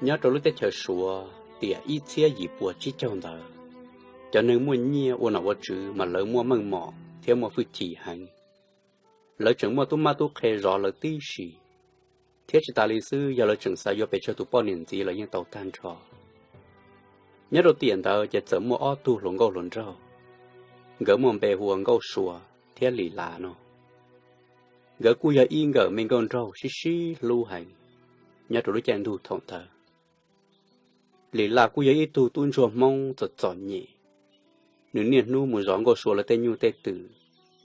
Nyob rau lub teb chaws Suav tiam ib txhiab yim puas tsib caug ntawd, cov neeg muaj nyiaj ua nom ua tswv mas lawv muaj meej mom thiab muaj hwj chim heev. Lawv tseem muaj tub mab tub qhe zov lawv tib si, thiab tsis tas li xwb yog lawv tseem xav yuav pes tsawg tus poj niam ntxiv los yeej tau tag nrho. Nyob rau tiam ntawd ces txawm muaj ob tug hluas nkauj hluas nraug, nkawd muaj npe hu ua Nkauj Sua thiab Lis Las no. Nkawd kuj yog ib nkawm me nkauj nraug sib sib hlub heev nyob rau lub caij ntuj thaum ntawd. Lis Las kuj yog ib tug tub ntsuag Hmoob txom txom nyem, nws niaj hnub mus zov Nkauj Sua lawv tej nyuj tej twm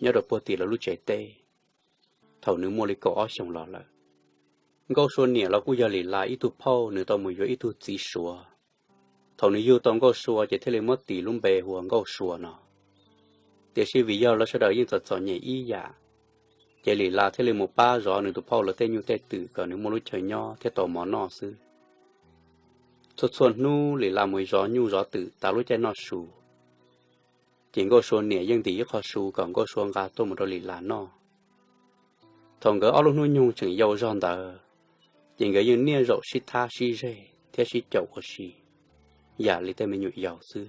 nyob rau puag tim lawv lub tsev teb. Thaum nws muaj li kaum ob xyoos los lawm, Nkauj Sua niam los kuj yog Lis Las ib tug phauj, nws tau mus yuav ib tug txiv Suav. Thaum nws yug tau Nkauj Sua ces thiaj li muab tis lub npe hu ua Nkauj Sua no. Tiam sis vim yog lawv sawv daws yeej txom txom nyem ib yam, ces Lis Las thiaj li mus pab zov nws tus phauj lawv tej nyuj tej twm kom nws muaj lub chaw nyob thiab tau mov noj xwb. Txhua txhua hnub Lis Las mus zov nyuj zov twm tas lub caij noj su, ces Nkauj Sua niam yeej ntim ib qho su kom Nkauj Sua nqa tuaj mus rau Lis Las noj. Thaum nkawd ob lub hnub nyoog tseem yau zog ntawd, ces nkawd yeej niaj zaus sib thab sib zeg thiab sib caum ua si yam li tej me nyuam yaus xwb.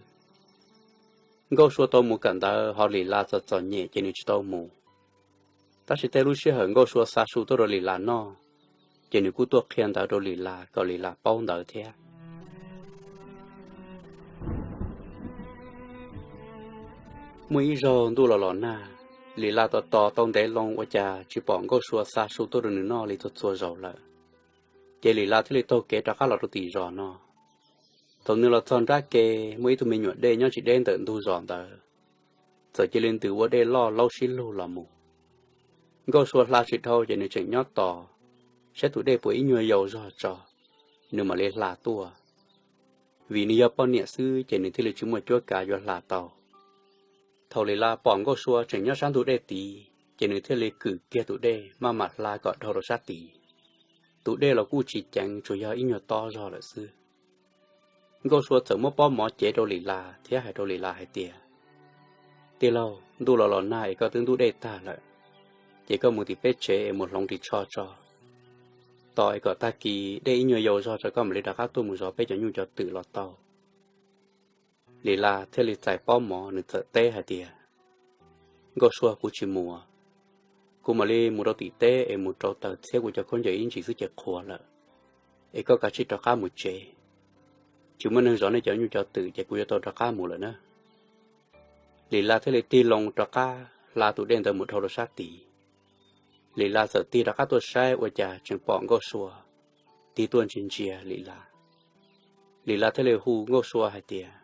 Nkauj Sua tau mus kawm ntawv, ho Lis Las txom txom nyem ces nws tsis tau mus. Tab sis tej lub sij hawm Nkauj Sua xa su tuaj rau Lis Las noj, ces nws kuj tuaj qhia ntawv rau Lis Las kom Lis Las paub ntawv thiab. Muaj ib zaug ntuj los los nag, Lis Las tos tos tau ntev loo ua cas tsis pom Nkauj Sua xa su tuaj rau nws noj li txhua txhua zaus lawm. Ces Lis Las thiaj li taug kev rov qab los rau tim zos no. Thaum nws los txog nrab ke, muaj ib tug me nyuam dej nyob tsis deb ntawm ntug zos ntawd, txawm cia li ntws ua dej loj laub sib lug los mus. Nkauj Sua hla tsis dhau ces nws tseem nyob tos saib tus dej puas ib nyuag yau zog tso, nws mam li hla tuaj. Vim nws yog poj niam xwb ces nws thiaj li tsis muaj cuab kav yuav hla tau. Thaum Lis Las pom Nkauj Sua tseem nyob sab ntug dej tid, ces nws thiaj li kwm kiag tus dej maj mam hla kom dhau rau sab tid. Tus dej los kuj tsis ceev, tsuas yog ib nyuag tob zog lawm xwb. Nkauj Sua txawm muab pob mov cev rau Lis Las thiab hais rau Lis Las hais tias, Tij laug, ntuj los los nag es koj twb ntub dej tag lawm, ces koj mus tim peb tsev es mus hloov ris tsho tso, tos es kom tag kis dej ib nyuag yau zog tso koj mam li rov qab tuaj mus zov peb cov nyuj cov twm los tau. Lis Las thiaj li txais pob mov, nws txawm teb hais tias, Nkauj Sua, kuv tsis mus. Kuv mam li mus rau tim teb es mus rauv taws txhiab kuv cov khaub ncaws ib ntsis xwb ces qhuav lawm, es koj kav tsij rov qab mus tsev. Tsis muaj neeg zov nej cov nyuj cov twm ces kuv yuav tau rov qab mus lawm na. Lis Las thiaj li tig loo rov qab hla tus dej ntawd mus dhau rau sab tid. Lis Las txawm tig rov qab tuaj saib ua cas tseem pom Nkauj Sua tig tuaj ntsia ntsia Lis Las. Lis Las thiaj li hu Nkauj Sua hais tias,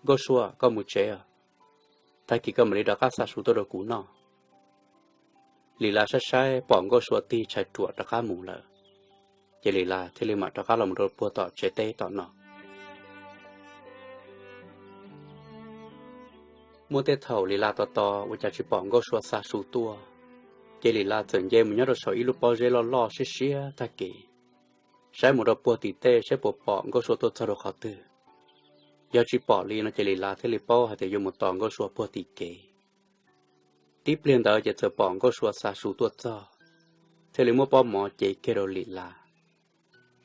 Nkauj Sua, koj mus tsev os, tag kis koj mam li rov qab xa su tuaj rau kuv noj. Lis Las saib saib pom Nkauj Sua tig tshais ruam rov qab mus lawm, ces Lis Las thiaj li mam rov qab los mus rau puag tom tsev teb tom no. Muaj tej thaum Lis Las tos tos ua cas tsis pom Nkauj Sua xa su tuaj, ces Lis Las txawm nce mus nyob rau saum ib lub pob zeb loj loj siab siab tag kev, saib mus rau puag tim tej saib puas pom Nkauj Sua tuaj txog rau qhov twg. Yog tsis pom li no ces Lis Las thiaj li paub hais tias yuav mus tos Nkauj Sua puag tim kev. Tib pliag ntawd ces txawm pom Nkauj Sua xa su tuaj txog, thiaj li muab pob mov cev kiag rau Lis Las.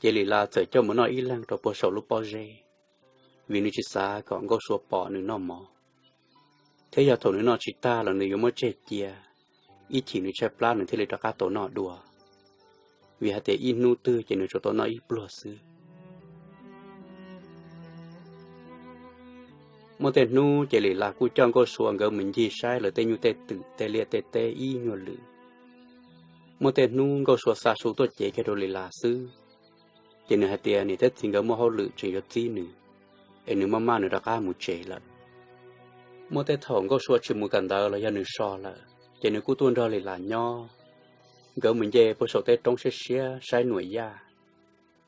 Ces Lis Las txawm coj mus noj ib leeg rau puag saum lub pob zeb, vim nws tsis xav kom Nkauj Sua pom nws noj mov, thiab yog thaum nws noj tsis tag los nws yuav muab tseg cia, ib chim nws tshaib plab nws thiaj li rov qab tau noj dua, vim hais tias ib hnub twg ces nws tsuas tau noj ib pluag xwb. Muaj tej hnub ces Lis Las kuj coj Nkauj Sua nkawd mus ncig saib lawv tej nyuj tej twm tej liaj tej teb ib nyuag lwm. Muaj tej hnub Nkauj Sua xa su tuaj cev kiag rau Lis Las xwb, ces nws hais tias niam thiab txiv nkawd muaj hauj lwm tseem yuav txib nws, es nws maj maj nws rov qab mus tsev lawm. Muaj tej thaum Nkauj Sua tsis mus kawm ntawv los yog nws so lawm, ces nws kuj tuaj nrog Lis Las nyob. Nkawd mus nce puag saum tej roob siab siab saib nuam yaj,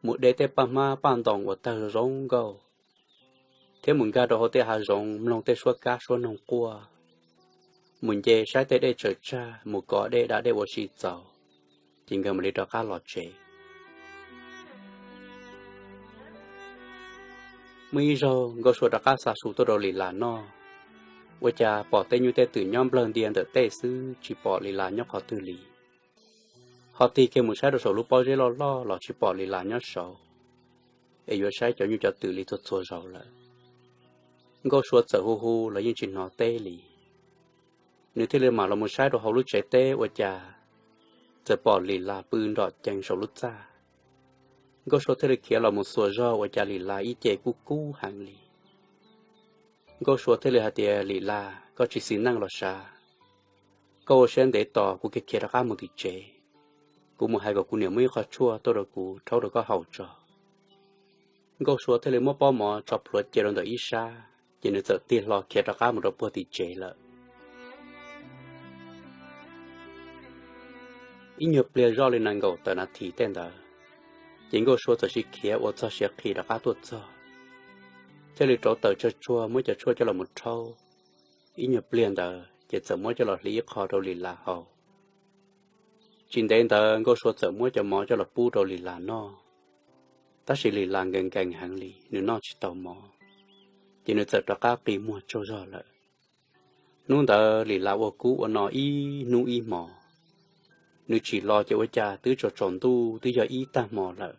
mus de tej paj hmab paj ntoos uas tawg zoo nkauj, thiab mus nkag rau hauv tej hav zoov mloog tej suab kab suab noog quaj, mus nce saib tej dej tsaws tsag, mus kov dej da dej ua si txaus, ces nkawd mam li rov qab los tsev. Muaj ib zaug Nkauj Sua rov qab xa su tuaj rau Lis Las noj, ua cas pom tej nyuj tej twm nyob nplawg ntia ntawm tej xwb, tsis pom Lis Las nyob qhov twg li. Ho tig kiag mus saib rau saum lub pob zeb loj loj los tsis pom Lis Las nyob saud. es yuav saib cov nyuj cov twm li txhua txhua zaus lawm. Nkauj Sua txawm hu hu los yeej tsis hnov teb li. Nws thiaj li mam los mus saib rau hauv lub tsev teb ua cas txawm pom Lis Las pw nrom cees saum lub txaj. Nkauj Sua thiaj li khiav los mus xuas zog ua cas Lis Las ib ce kub kub heev li. Nkauj Sua thiaj li hais tias, Lis Las, koj tsis xis neej los sav? Koj ua siab ntev tos kuv kiag khiav rov qab mus tim tsev, kuv mus hais kom kuv niam muab ib qho tshuaj tuaj rau kuv rhaub rau koj haus tso. Nkauj Sua thiaj li muab pob mov tso plhuav cia rau ntawm ib sab, ces nws txawm tig hlo khiav rov qab mus rau puag tim tsev lawm. Ib nyuag pliag zoj li nees nkaum tawm nas this tej ntawd, ces Nkauj Sua txawm sib khiav ua txog siav qhi rov qab tuaj txog, thiaj li rauv taws tsawg tsuag muab cov tshuaj coj los mus rhaub. Ib nyuag pliag ntawd ces txawm muab coj los hliv ib qho rau Lis Las haus. Tsis ntev ntawd Nkauj Sua txawm muab cov mov coj los pub rau Lis Las noj, tab sis Lis Las nkees nkees heev li, nws noj tsis tau mov, ces nws txawm rov qab qi muag tsaug zog lawm. Hnub ntawd Lis Las ua kub ua no ib hnub ib hmos, nws tsim los ces ua cas twb tsaus tsaus ntuj twb yog ib tag hmo lawm.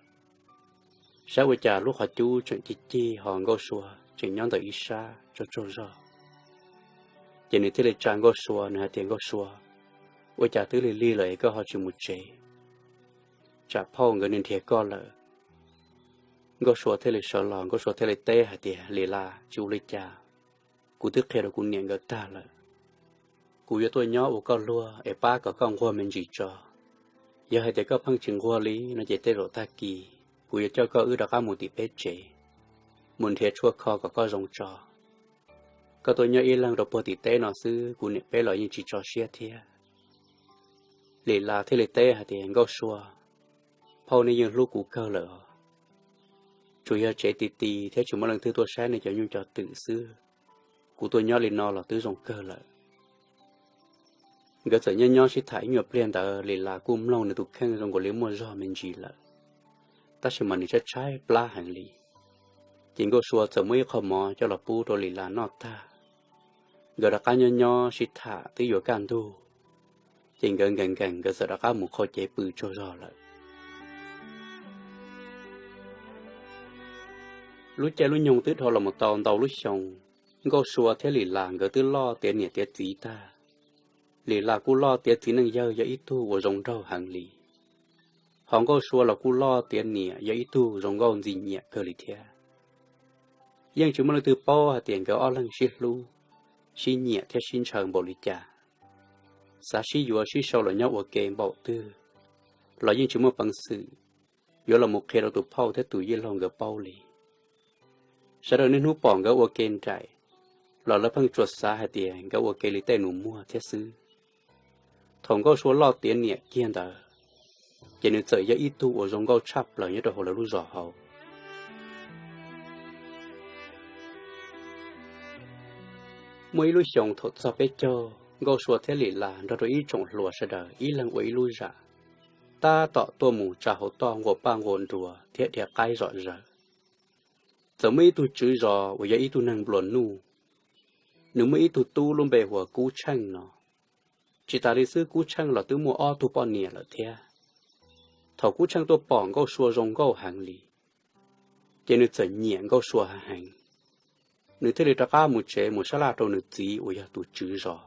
Saib ua cas lub qhov cub tseem cig cig ho Nkauj Sua tseem nyob ntawm ib sab tsaug tsaug zog. Ces nws thiaj li tsa Nkauj Sua, nws hais tias, Nkauj Sua, ua cas twb lig lig lawm es koj ho tsis mus tsev? Tsam phauj nkawd nws nrhiav koj lawm. Nkauj Sua thiaj li sawv los, Nkauj Sua thiaj li teb hais tias, Lis Las, tsis ua li cas, kuv twb qhia rau kuv niam nkawd tag lawm. Kuv yuav tuaj nyob ua koj luag es pab kom koj nquag me ntsis tso. Yog hais tias koj pheej tsis nquag li no ces tej zaum tag kis kuv yuav coj koj wb rov qab mus tim peb tsev, mus nrhiav tshuaj kho kom koj zoo tso. Koj tuaj nyob ib leeg rau puag tim teb no xwb kuv niam peb los yeej tsis tso siab thiab. Lis Las thiaj li teb hais tias, Nkauj Sua, phauj nej yeej hlub kuv kawg lawm os. Tsuas yog tsev ti ti thiab tsis muaj leej twg tuaj saib nej cov nyuj cov twm xwb, kuv tuaj nyob li no los twb zoo kawg lawm. Nkawd txawm nyob nyob sib tham ib nyuag pliag ntawd Lis Las kuj mloog nws tus kheej zoo nkaus li muaj zog me ntsis lawm, tab sis mas nws tshaib tshaib plab heev li. Ces Nkauj Sua txawm muab ib qho mov coj los pub rau Lis Las noj tag, nkawd rov qab nyob nyob sib tham twb yuav kaj ntug, ces nkawd nkees nkees nkawd txawm rov qab mus qhau cev pw tsaug zog lawm. Lub caij lub nyoog twb dhau los mus tau ntau lub xyoo, Nkauj Sua thiab Lis Las nkawd twb loj tiav niam tiav txiv tag. Lis Las kuj loj tiav txiv neej yawg yog ib tug uas zoo nraug heev li. Ho Nkauj Sua los kuj loj tiav niam yog ib tug zoo nkauj ntxim nyiam kawg li thiab. Yeej tsis muaj leej twg paub hais tias nkawd ob leeg sib hlub, sib nyiam thiab sib ntshaw npaum li cas. Xav sib yuav sib sau los nyob ua ke npaum twg los yeej tsis muaj peev xwm yuav los mus qhia rau tus phauj thiab tus yij laug nkawd paub li. Sawv daws niaj hnub pom nkawd ua ke nraim, los lawv pheej tsuas xav hais tias nkawd ua ke li tej nus muag thiab xwb. Thaum Nkauj Sua loj tiav niam kiag ntawd, ces nws txawm yog ib tug uas zoo nkauj tshaj plaws nyob rau hauv lawv lub zos hauv. Muaj ib lub xyoo thaum txog peb caug, Nkauj Sua thiab Lis Las nrog rau ib tsoom hluas sawv daws ib leeg ua ib lub zam, tab tom tuaj mus tsa hauv toj nquas paj nquas nruas thiab dhia qaib zom zaws. Txawm muaj ib tug tswv zos uas yog ib tug neeg nplua nuj, nws muaj ib tug tub lub npe hu ua Kub Tsheej no. Tsis tas li xwb Kub Tsheej los twb muaj ob tug poj niam lawm thiab. Thaum Kub Tsheej tuaj pom Nkauj Sua zoo nkauj heev li, ces nws txawm nyiam Nkauj Sua heev. Nws thiaj li rov qab mus tsev mus sab laj rau nws txiv uas yog tus tswv zos.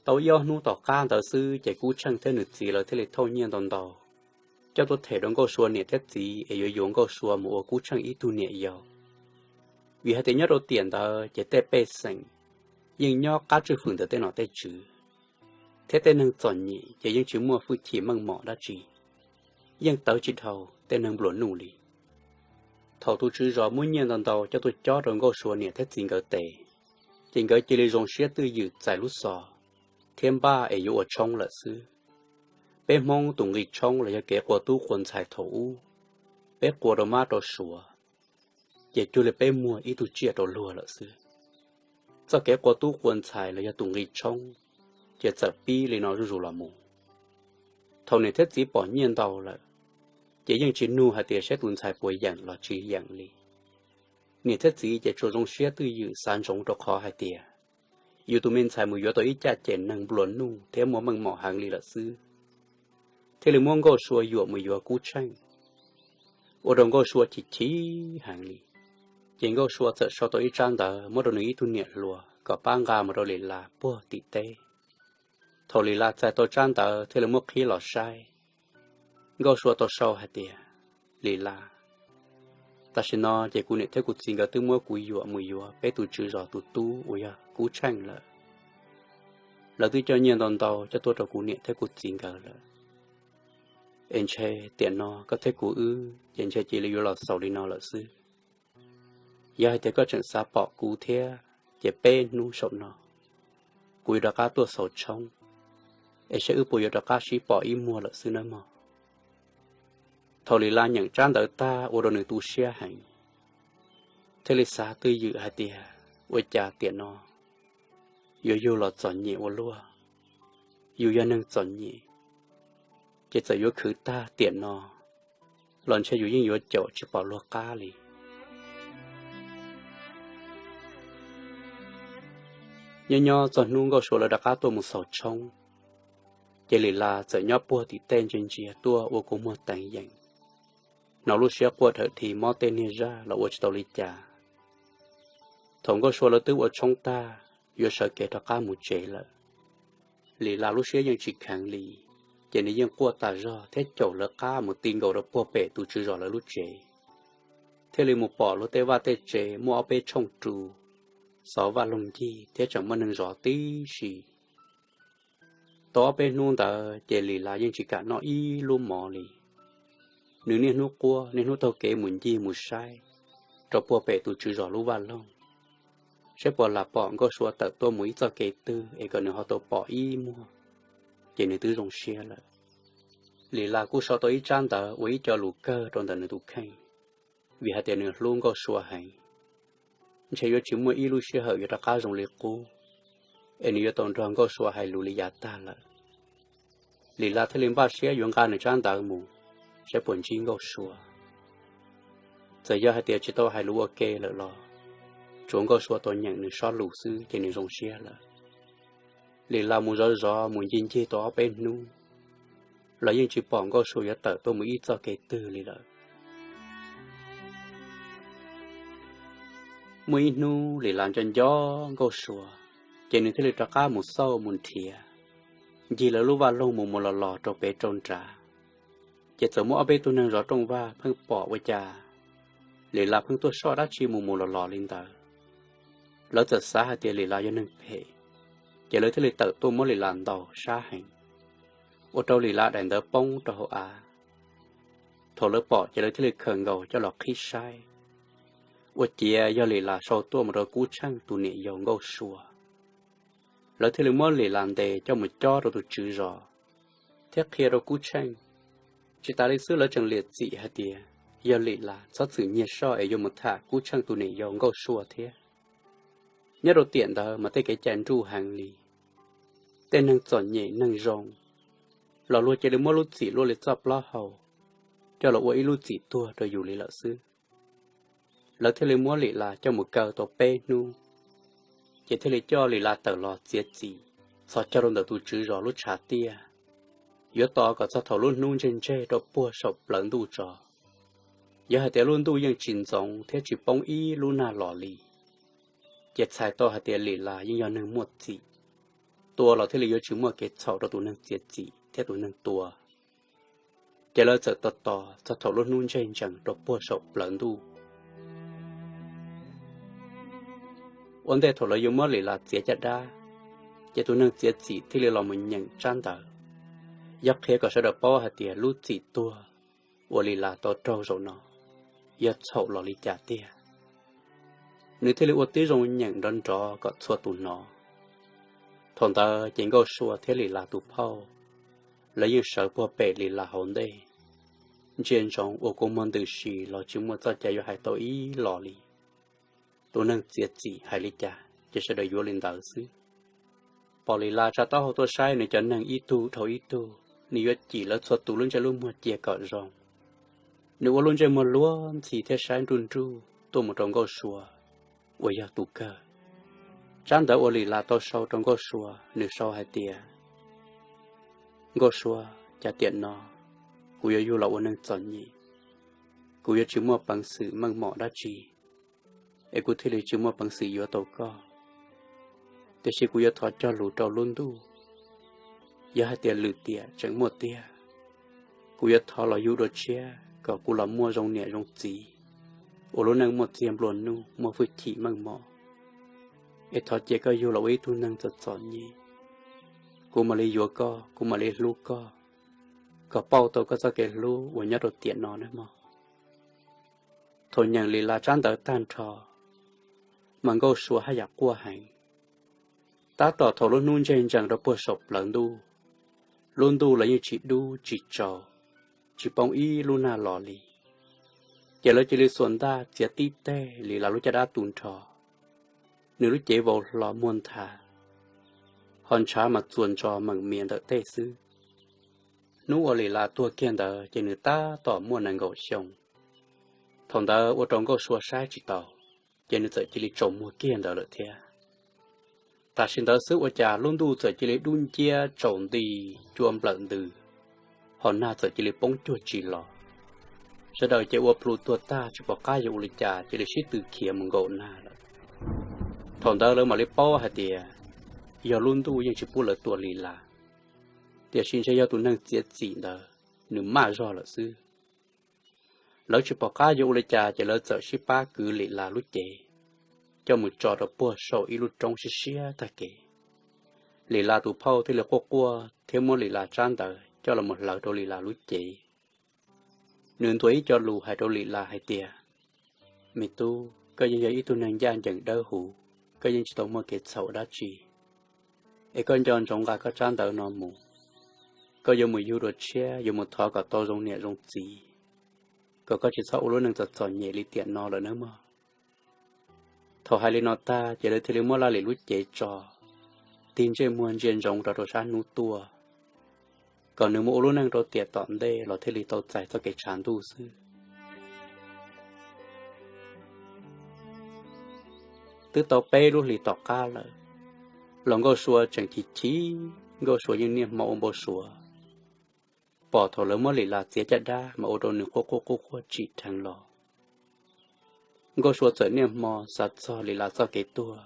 Tau ib ob hnub tom qab ntawd xwb ces Kub Tsheej thiab nws txiv lawv thiaj li thauj nyiaj ntau ntau coj tuaj them rau Nkauj Sua niam thiab txiv es yuav yuav Nkauj Sua mus ua Kub Tsheej ib tug niam yau. Vim hais tias nyob rau tiam ntawd ces tej pej xeem yeej nyob qab tswj fwm ntawm tej nom tej tswv, thiab tej neeg txom nyem ces yeej tsis muaj hwj chim meej mom dab tsi, yeej tawv tsis dhau tej neeg nplua nuj li. Thaum tus tswv zos muab nyiaj ntau ntau coj tuaj cob rau Nkauj Sua niam thiab txiv nkawd tes, ces nkawd cia li zoo siab twj ywm txais lub xos thiab npaj es yuav ua tshoob lawm xwb. Peb Hmoob tus nqi tshoob los yog kev qua tub qua ntxhais thaum ub, peb qua rau mab rau suav, ces cuag li peb muag ib tug tsiaj rau luag lawm xwb. Txoj kev qua tub qua ntxhais los yog tus nqi tshoob ces txawm pib li no zuj zus los mus. Thaum niam thiab txiv pom nyiaj ntau lawm, ces yeej tsis nug hais tias saib tus ntxhais puas yeem los tsis yeem li. Niam thiab txiv ces tsuas zoo siab twj ywm xav ntsoov rau qhov hais tias yus tus me ntxhais mus yuav tau ib caj ces neeg nplua nuj thiab muaj meej mom heev li lawm xwb, thiaj li muab Nkauj Sua yuam mus yuav Kub Tsheej. ua rau Nkauj Sua chim chim heev li. Ces Nkauj Sua txawm sau tau ib tsab ntawv muab rau nws ib tug niam hluas kom pab nqa mus rau Lis Las puag tim teb. Thaum Lis Las txais tau tsab ntawv thiaj li muab qhib los saib. Nkauj Sua tau sau hais tias, Lis Las, tam sim no ces kuv niam thiab kuv txiv nkawd twb muab kuv yuam mus yuav peb tus tswv zos tus tub uas yog Kub Tsheej lawm. Lawv twb coj nyiaj ntau ntau coj tuaj rau kuv niam thiab kuv txiv nkawd lawm. Es ntshe tiam no koj thiab kuv wb ces ntshe cia li yuav los xaus li no lawm xwb. Yog hais tias koj tseem xav pom kuv thiab, ces peb hnub saum no kuv yuav rov qab tuaj xaus tshoob, es saib wb puas yuav rov qab sib pom ib muag lawm xwb nawb mog. Thaum Lis Las nyeem tsab ntawv tag ua rau nws tu siab heev, thiaj li xav twj ywm hais tias, ua cas tiam no yuav yug los txom nyem ua luaj. Yus yog neeg txom nyem, ces txawm yuav khwv tag tiam no los ntshe yus yeej yuav caum tsis pom luag qab li. Nyob nyob txog hnub Nkauj Sua lawv rov qab tuaj mus xaus tshoob, ces Lis Las txawm nyob puag tim tej ntsia ntsia tuaj ua kua muag teev yeem, hnov lub siab quaj dhawm dhi mob tej niag zaj los ua tsis tau li cas. Thaum Nkauj Sua lawv twb ua tshoob tag, yuav sawv kev rov qab mus tsev lawm, Lis Las lub siab yeej tsis kheev li, ces nws yeej quaj tas zog thiab caum lawv qab mus ti nkaus rau puag pem tus tswv zos lawv lub tsev, thiaj li mus pom luag tej vaj tej tsev muaj ob peb tshooj ru, xov vaj loog ncig thiab tseem muaj neeg zov tib si. Tau ob peb hnub ntawd ces Lis Las yeej tsis kam noj ib lub mov li. Nws niaj hnub quaj niaj hnub taug kev mus ncig mus saib rau puag pem tus tswv zos lub vaj loog, saib puas lam pom Nkauj Sua tawm tuaj mus ib txoj kev twg es kom nws ho tau pom ib muag, ces nws twb zoo siab lawm. Lis Las kuj sau tau ib tsab ntawv ua ib co lus kawg rau ntawm nws tus kheej, vim hais tias nws hlub Nkauj Sua heev, ntshe yuav tsis muaj ib lub sij hawm yuav rov qab zoo li qub, es nws yuav tau nrog Nkauj Sua hais lus li yav tag lawm. Lis Las thiaj li npaj siab yuav nqa nws tsab ntawv mus, saib puas ntsib Nkauj Sua. Txawm yog hais tias tsis tau hais lus ua ke lawm los tsuav Nkauj Sua tau nyeem nws sob lus xwb ces nws zoo siab lawm. Lis Las mus zov zov mus ncig ncig tau ob peb hnub los yeej tsis pom Nkauj Sua yuav tawm tuaj mus ib txoj kev twg li lawm. Muaj ib hnub Lis Las nco nco Nkauj Sua, ces nws thiaj li rov qab mus xauj mus nrhiav, ncig lawv lub vaj loog mus mus los los rau pem rau nrad. Ces txawm muaj ob peb tug neeg zov rooj vag pheej pom ua cas Lis Las pheej tuaj soj dab tsi mus mus los los li ntawd. Lawv txawm xav hais tias Lis Las yog neeg phem, ces lawv thiaj li tawm tuaj muab Lis Las ntaus sab heev, ua rau Lis Las daim ntawv poob rau hauv av. Thaum lawv pom ces lawv thiaj li khaws nkaus coj los qhib saib, ua ciav yog Lis Las sau tuaj mus rau Kub Tsheej tus niam yau Nkauj Sua. Lawv thiaj li muab Lis Las ntes coj mus cob rau tus tswv zos, thiab qhia rau Kub Tsheej. Tsis tas li xwb lawv tseem liam txim hais tias yog Lis Las txhob txwm nyiag soj es yuav mus tham Kub Tsheej tus niam yau Nkauj Sua thiab. Nyob rau tiam ntawd mas tej kev cai nruj heev li, tej neeg txom nyem neeg zoo los luag cia li muab lub txim luaj li txoj plaub hau coj los ua ib lub txim tuag rau yus li lawm xwb. Lawv thiaj li muab Lis Las coj mus kaw tau peb hnub, ces thiaj li coj Lis Las tawm los txiav txim txhos caug rau ntawm tus tswv zos lub tshav tiaj, yuav tos kom txog thaum lub hnub ntseg ntseg rau puag saum plawv ntuj tso. Yog hais tias lub ntuj yeej tsis ntxoov thiab tsis poob ib lub nag los li, ces txhais tau hais tias Lis Las yeej yog neeg muaj txim, tua los thiaj li yuav tsis muaj kev txhaum rau tus neeg txiav txim thiab tus neeg tua. Ces lawv txawm tos tos txog thaum lub hnub ntseg ntsees rau puag saum plawv ntuj. Ua ntej thaum lawv yuav muab Lis Las txiav caj dab, ces tus neeg txiav txim thiaj li los mus nyeem tsab ntawv, yog qhia kom sawv daws paub hais tias lub txim tuag uas Lis Las tau raug zaum no yog txhaum los li cas tiag. Nws thiaj li ua tib zoo nyeem nrov nrov kom txhua tus hnov. Thaum ntawd ces Nkauj Sua thiab Lis Las tus phauj, lawv yeej sawv puag pem Lis Las hauv ntej, ntsia ntsoov ua kua muag ntws si los tsis muaj txoj cai yuav hais tau ib los li. Tus neeg txiav txim hais li cas ces sawv daws yuav li ntawd xwb. Pom Lis Las tsa taub hau tuaj saib nws cov neeg ib tug dhau ib tug, nws yuav cim lawv txhua tus lub ntsej lub muag cia kom zoo. Nws ua lub ntsej muag luag ntxhi thiab saib nruj nruj tuaj mus rau Nkauj Sua uas yog tus kawg. Tsab ntawv uas Lis Las tau sau rau Nkauj Sua, nws sau hais tias, Nkauj Sua, cas tiam no kuv yuav yug los ua neeg txom nyem, kuv yuav tsis muaj peev xwm meej mom dab tsi, es kuv thiaj li tsis muaj peev xwm yuav tau koj. Tiam sis kuv yuav thov cog lus rau lub ntuj, yog hais tias lwm tiam tseem muaj tiag, kuv yuav thov los yug dua tshiab kom kuv los muaj zoo niam zoo txiv, ua lub neej muaj txiag nplua nuj, muaj hwj chim meej mom, es thov cia koj yug los ua ib tug neeg txom txom nyem. Kuv mam li yuav koj, kuv mam li hlub koj, kom pauj tau koj txoj kev hlub uas nyob rau tiam no nawb mog. Thaum nyeem Lis Las tsab ntawv tag nrho, mas Nkauj Sua haj yam quaj heev. Tab tom thaum lub hnub ntseg ntsees rau puag saum plawv ntuj, lub ntuj los yeej tsis dub tsis tsaus, tsis poob ib lub nag los li, ces lawv cia li xuas ntaj txiav tib teg Lis Las lub caj dab tu nrho. Nws lub cev vau hlo muag nthav, ho ntshav mas txuas ntsos meem mias ntawm tej xwb. Hnub uas Lis Las tuag kiag ntawd ces nws tab tom muaj nees nkaum xyoo. Thaum ntawd ua rau Nkauj Sua saib tsis taus, ces nws txawm cia li tsaus muag kiag ntawd lawm thiab. Tam sim ntawd xwb ua cas lub ntuj txawm cia li dub nciab tsaus nti, cua nplawm ntws, ho nag txawm cia li poob cuag tsis los. Sawv daws ces ua plhu tuag tag tsis pom qab yuav ua li cas, cia li sib tw khiav mus nkaum nag lawm. Thaum ntawd lawv mam li paub hais tias yog lub ntuj yeej tsis pub lawv tua Lis Las, tiam sis ntshe yog tus neeg txiav txim ntawd nws maj zog lawm xwb. Lawv tsis pom qab yuav ua li cas ces lawv txawm sib pab kwv Lis Las lub cev coj mus tso rau puag saum ib lub roob siab siab tag kev. Lis Las tus phauj thiaj li quaj quaj thiab muab Lis Las tsab ntawv coj los mus hlawv rau Lis Las lub cev. Nws ntuas ib co lus hais rau Lis Las hais tias, me tub, koj yeej yog ib tug neeg ncaj ncees dawb huv, koj yeej tsis tau muaj kev txhaum dab tsi, es koj nco ntsoov nqa koj tsab ntawv no mus. Koj yuav mus yug dua tshiab, yuav mus thov kom tau zoo niam zoo txiv, kom koj tsis txhob ua lub neej txom txom nyem li tiam no lawm nawb mog. Thaum hais li no tag ces lawv thiaj li muab Laj Lis lub cev tso, tig ntsej muag ntsia ntsoov rau rau sab hnub tuaj, kom nws mus ua lub neej rau tiam tom ntej los thiaj li tau txais txoj kev tshav ntuj xwb. Twb tau peb lub hlis tom qab lawm, los Nkauj Sua tseem chim chim, Nkauj Sua yeej niaj hmo ua npau suav. Pom thaum lawv muab Lis Las txiav caj dab mas ua rau nws quaj quaj quaj quaj tsim dheev los. Nkauj Sua txawm niaj hmo xav txog Lis Las txoj kev tuag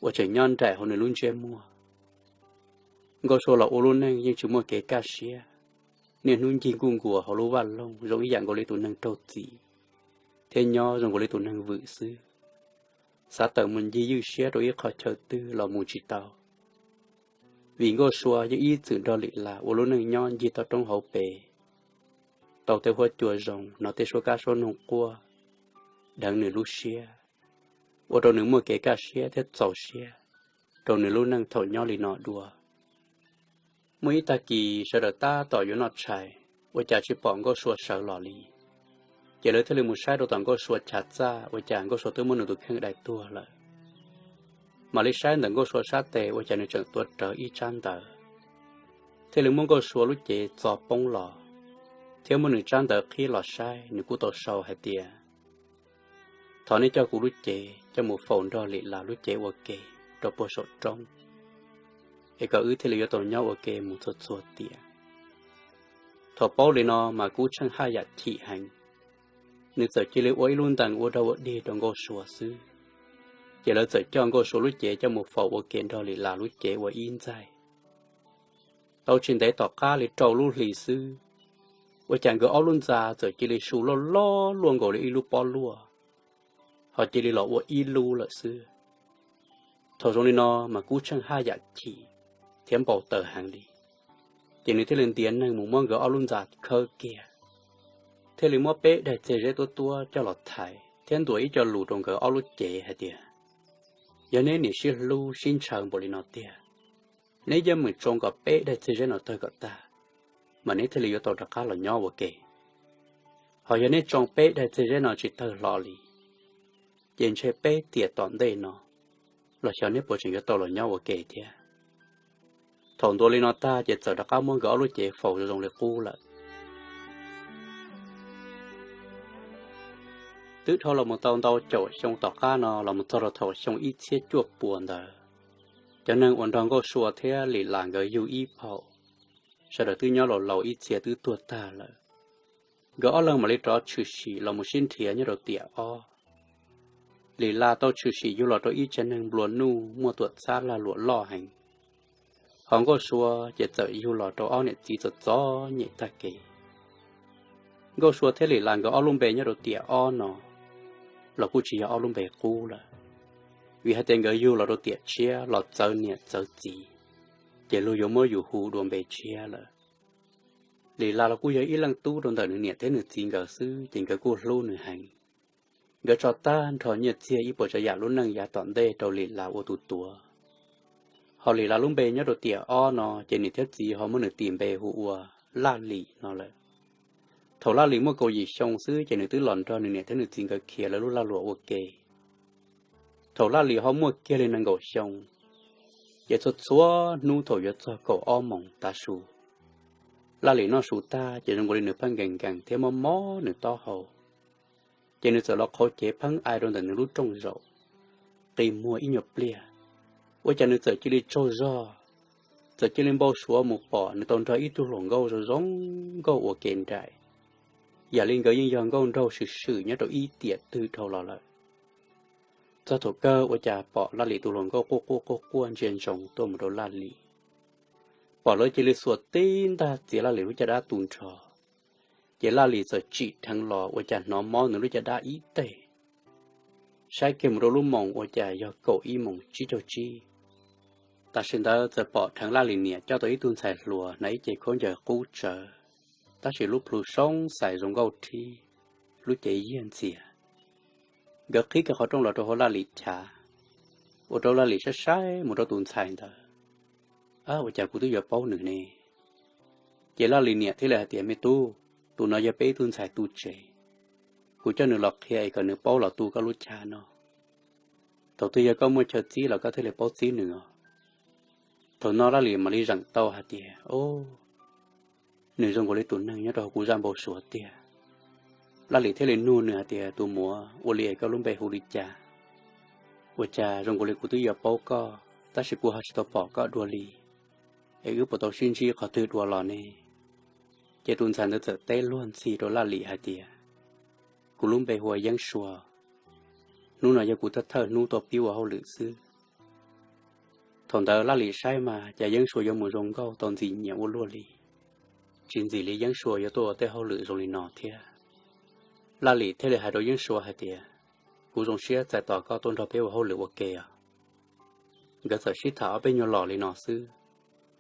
uas tseem nyob nraim hauv nws lub ntsiab muag. Nkauj Sua los ua lub neej yeej tsis muaj kev kaj siab, niaj hnub ncig nkuj nkuas hauv lub vaj loog zoo ib yam nkaus li tus neeg raug txim, thiab nyob zoo nkaus li tus neeg vwm xwb. Xav tawm mus ncig ywj siab rau ib qho chaw twg los mus tsis tau, vim Nkauj Sua yeej ib txwm nrog Lis Las ua lub neej nyob ncig toj roob hauv pes, tau tej huab cua zoo, hnov tej suab kab suab noog quaj, dheev nws lub siab, ua rau nws muaj kev kaj siab thiab txaus siab rau nws lub neej thaum nyob li no dua. Muaj ib tag kis sawv daws tab tom yuav noj tshais, ua cas tsis pom Nkauj Sua sawv los li. Ces lawv thiaj li mus saib rau tom Nkauj Sua chav txaj, ua cas Nkauj Sua twb muab nws tus kheej dai tuag lawm. Mam li saib ntawm Nkauj Sua sab tes, ua cas nws tseem tuav rawv ib tsab ntawv. Thiaj li muab Nkauj Sua lub cev txo poob los, thiab muab nws tsab ntawv qhib los saib, nws kuj tau sau hais tias, thov nej coj kuv lub cev coj mus faus nrog Lis Las lub cev ua ke rau puag saum roob, es kom wb thiaj li yuav tau nyob ua ke mus txhua txhua tiam. Thaum paub li no mas Kub Tsheej haj yam chim heev, nws txawm cia li ua ib lub ntees ua dog ua dig rau Nkauj Sua xwb. Ces lawv txawm coj Nkauj Sua lub cev coj mus faus ua ke nrog Lis Las lub cev ua ib ntxaig. Tau tsis ntev tom qab li rau lub hlis xwb, ua cas nkawd ob lub ntxa txawm cia li su loj loj luaj nkaus li ib lub pob luaj, ho cia li los ua ib lub lawm xwb. Thaum zoo li no mas Kub Tsheej haj yam chim thiab npau taws heev li. Ces nws thiaj li ntiav neeg mus muab nkawd ob lub ntxa khawb kiag, thiaj li muab peb daig txiag zeb tuab tuab coj los thaiv thiab ntuas ib co lus rau nkawd ob lub cev hais tias, yog neb niam sib hlub sib ntshaw npaum li no tiag, neb yeej meem tsoo kom peb daig txiag zeb no tawg kom tag, mas neb thiaj li yuav tau rov qab los nyob ua ke. Ho yog neb tsoo peb daig txiag zeb no tsis tawg hlo li, ces ntshe peb tiam tom ntej no los xyov neb puas tseem yuav tau los nyob ua ke thiab. Thaum ntuas li no tag ces txawm rov qab muab nkawd ob lub cev faus zoo zoo li qub lawm. Twb dhau los mus tau ntau caum xyoo tom qab no los mus txog rau thaum xyoo ib txhiab cuaj puas ntawd, cov neeg uas nrog Nkauj Sua thiab Lis Las nkawd yug ib phaum, sawv daws twb nyob laus laus ib txhia twb tuag tag lawm. Nkawd ob leeg mam li rov tshwm sim los mus sib nrhiav nyob rau tiam ob. Lis Las tau tshwm sim yug los rau ib tsev neeg nplua nuj muaj tuam txhab lag luam loj heev, ho Nkauj Sua ces txawm yug los rau ob niam txiv txom txom nyem tag kev. Nkauj Sua thiab Lis Las nkawd ob lub npe nyob rau tiam ob no los kuj tsis yog ob lub npe qub lawm, vim hais tias nkawd yug los rau tiam tshiab los txawv niam txawv txiv, ces luag yuav muab yus hu dua npe tshiab lawm. Lis Las los kuj yog ib leej tub rau ntawm nws niam thiab nws txiv nkawd xwb ces nkawd kuj hlub nws heev. Nkawd tso tag nrho nyiaj txiag ib puas tsav yam lub neej yav tom ntej rau Lis Las ua tus tuav. Ho Lis Las lub npe nyob rau tiam ob no ces niam thiab txiv ho muab nws tis npe hu ua Laj Lis no lawm. Thaum Laj Lis muaj kaum yim xyoo xwb ces nws twb los nrog nws niam thiab nws txiv nkawd khiav lawv lub lag luam ua ke. Thaum Laj Lis ho muaj kiag li nees nkaum xyoo, ces txhua txhua hnub thaum yuav txog kaum ob moos tav su, Laj Lis noj su tag ces zoo nkaus li nws pheej nkees nkees thiab mob mob nws taub hau, ces nws txawm los qhauv cev pheej ai rau ntawm nws lub rooj zaum. Qi muag ib nyuag pliag, ua cas nws txawm cia li tsaug zog, txawm cia li npau suav mus pom nws tau nrog ib tug hluas nkauj zoo zoo nkauj ua ke nraim, yam li nkawd yeej yog nkauj nraug swm swm nyob rau ib tiam twg dhau los lawm. Txog thaum kawg ua cas pom Laj Lis tus hluas nkauj quaj quaj quaj quaj ntsia ntsoov tuaj mus rau Laj Lis. Pom lawv cia li xuas tib ntaj txiav Laj Lis lub caj dab tu nrho, ces Laj Lis txawm tsim dheev los ua cas hnov mob nws lub caj dab ib teg. Saib kiag mus rau lub moos ua cas yog kaum ib moos tsib caug tsib. Tam sim ntawd txawm pom dheev Laj Lis niam coj tau ib tug ntxhais hluas hnav ib ce khaub ncaws qub tsawv, tab sis lub plhu soob xais zoo nkauj thib, lub cev yiag ntxiag. Nkawd qhib kiag qhov rooj los rau hauv Laj Lis chav, ua rau Laj Lis saib saib mus rau tus ntxhais ntawd, Ab, ua cas kuv twb yuav paub nws ne? Ces Laj Lis niam thiaj li hais tias, Me tub, tus no yog peb ib tug ntxhais tu tsev, kuv coj nws los qhia es kom nws paub los tu koj lub chav no. Thaum twg yog koj muaj chaw txib los koj thiaj li paub txib nws os. Thaum no Laj Lis mam li zeem tau hais tias, O, nws zoo nkaus li tus neeg nyob rau hauv kuv zaj npau suav tiag. Laj Lis thiaj li nug nws hais tias, Tus muam, ua li es koj lub npe hu li cas? Ua cas zoo nkaus li kuv twb yuav paub koj tab sis kuv ho tsis tau pom koj dua li, es wb puas tau sib ntsib qhov twg dua los ne? Ces tus ntxhais ntawd txawm teb luag ntxhi rau Laj Lis hais tias, Kuv lub npe hu ua Yeeb Sua. Hnub no yog kuv thawj thawj hnub tuaj pib ua hauj lwm xwb. Thaum ntawd Laj Lis saib mas cas Yeeb Sua yuav mus zoo nkauj tau ntxim nyiam ua luaj li, tsis ntxim li Yeeb Sua yuav tuaj ua tej hauj lwm zoo li no thiab. Laj Lis thiaj li hais rau Yeeb Sua hais tias, Kuv zoo siab txais tos koj tuaj nrog peb ua hauj lwm ua ke os. Nkawd txawm sib tham ob peb nyuag los li no xwb,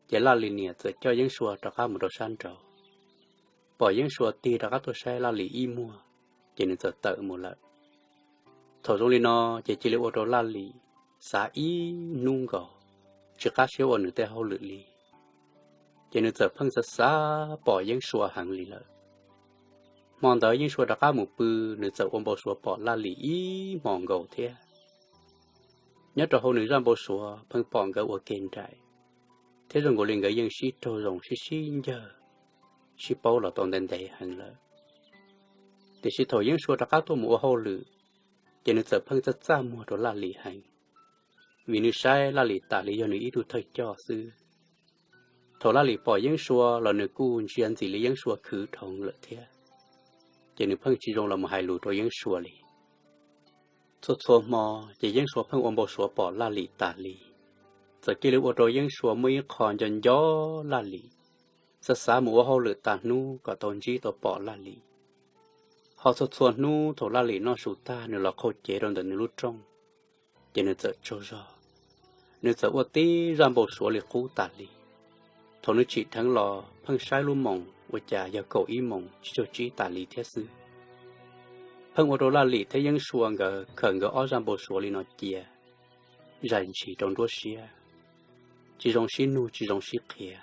ces Laj Lis niam txawm coj Yeeb Sua rov qab mus rau sab nraud. Pom Yeeb Sua tig rov qab tuaj saib Laj Lis ib muag, ces nws txawm tawm mus lawm. Thaum zoo li no, ces cia li ua rau Laj Lis xav ib hnub nkaus, tsis qab siab ua nws tej hauj lwm li. Ces nws txawm pheej xav xav pom Yeeb Sua heev li lawm. Hmo ntawd Yeeb Sua rov qab mus pw, nws txawm ua npau suav pom Laj Lis ib hmos nkaus thiab. Nyob rau hauv nws zaj npau suav pheej pom nkawd ua ke nraim, thiab zoo nkaus li nkawd yeej sib raug zoo sib sib ncawg, sib paub los tau ntev ntev heev lawm. Tiam sis thaum Yeeb Sua rov qab tuaj mus ua hauj lwm, ces nws txawm pheej txaj txaj muag rau Laj Lis heev, vim nws saib Laj Lis tas li yog nws ib tug thawj coj xwb. Thaum Laj Lis pom Yeeb Sua los nws kuj ntsia ntxim li Yeeb Sua khwv dhau lawm thiab, ces nws pheej tsis zoo los mus hais lus rau Yeeb Sua li. Txhua txhua hmo, ces Yeeb Sua pheej ua npau suav pom Laj Lis tas li. Txawm cia li ua rau Yeeb Sua muaj ib qho nco nco Laj Lis, xav xav mus ua hauj lwm tas hnub kom tau ntsib tau pom Laj Lis. Ho txhua txhua hnub thaum Laj Lis noj su tag nws los qhau cev rau ntawm nws lub rooj, ces nws txawm tsaug zog, nws txawm ua tib zaj npau suav li qub tas li. Thaum nws tsim dheev los pheej saib lub moos ua cas yog kaum ib moos tsib caug tsib tas li thiab xwb. Pheej ua rau Laj Lis thiab Yeeb Sua nkawd khawm nkawd ob zaj npau suav li no cia, zais ntshis rau nruab siab, tsis zoo sib nug tsis zoo sib qhia.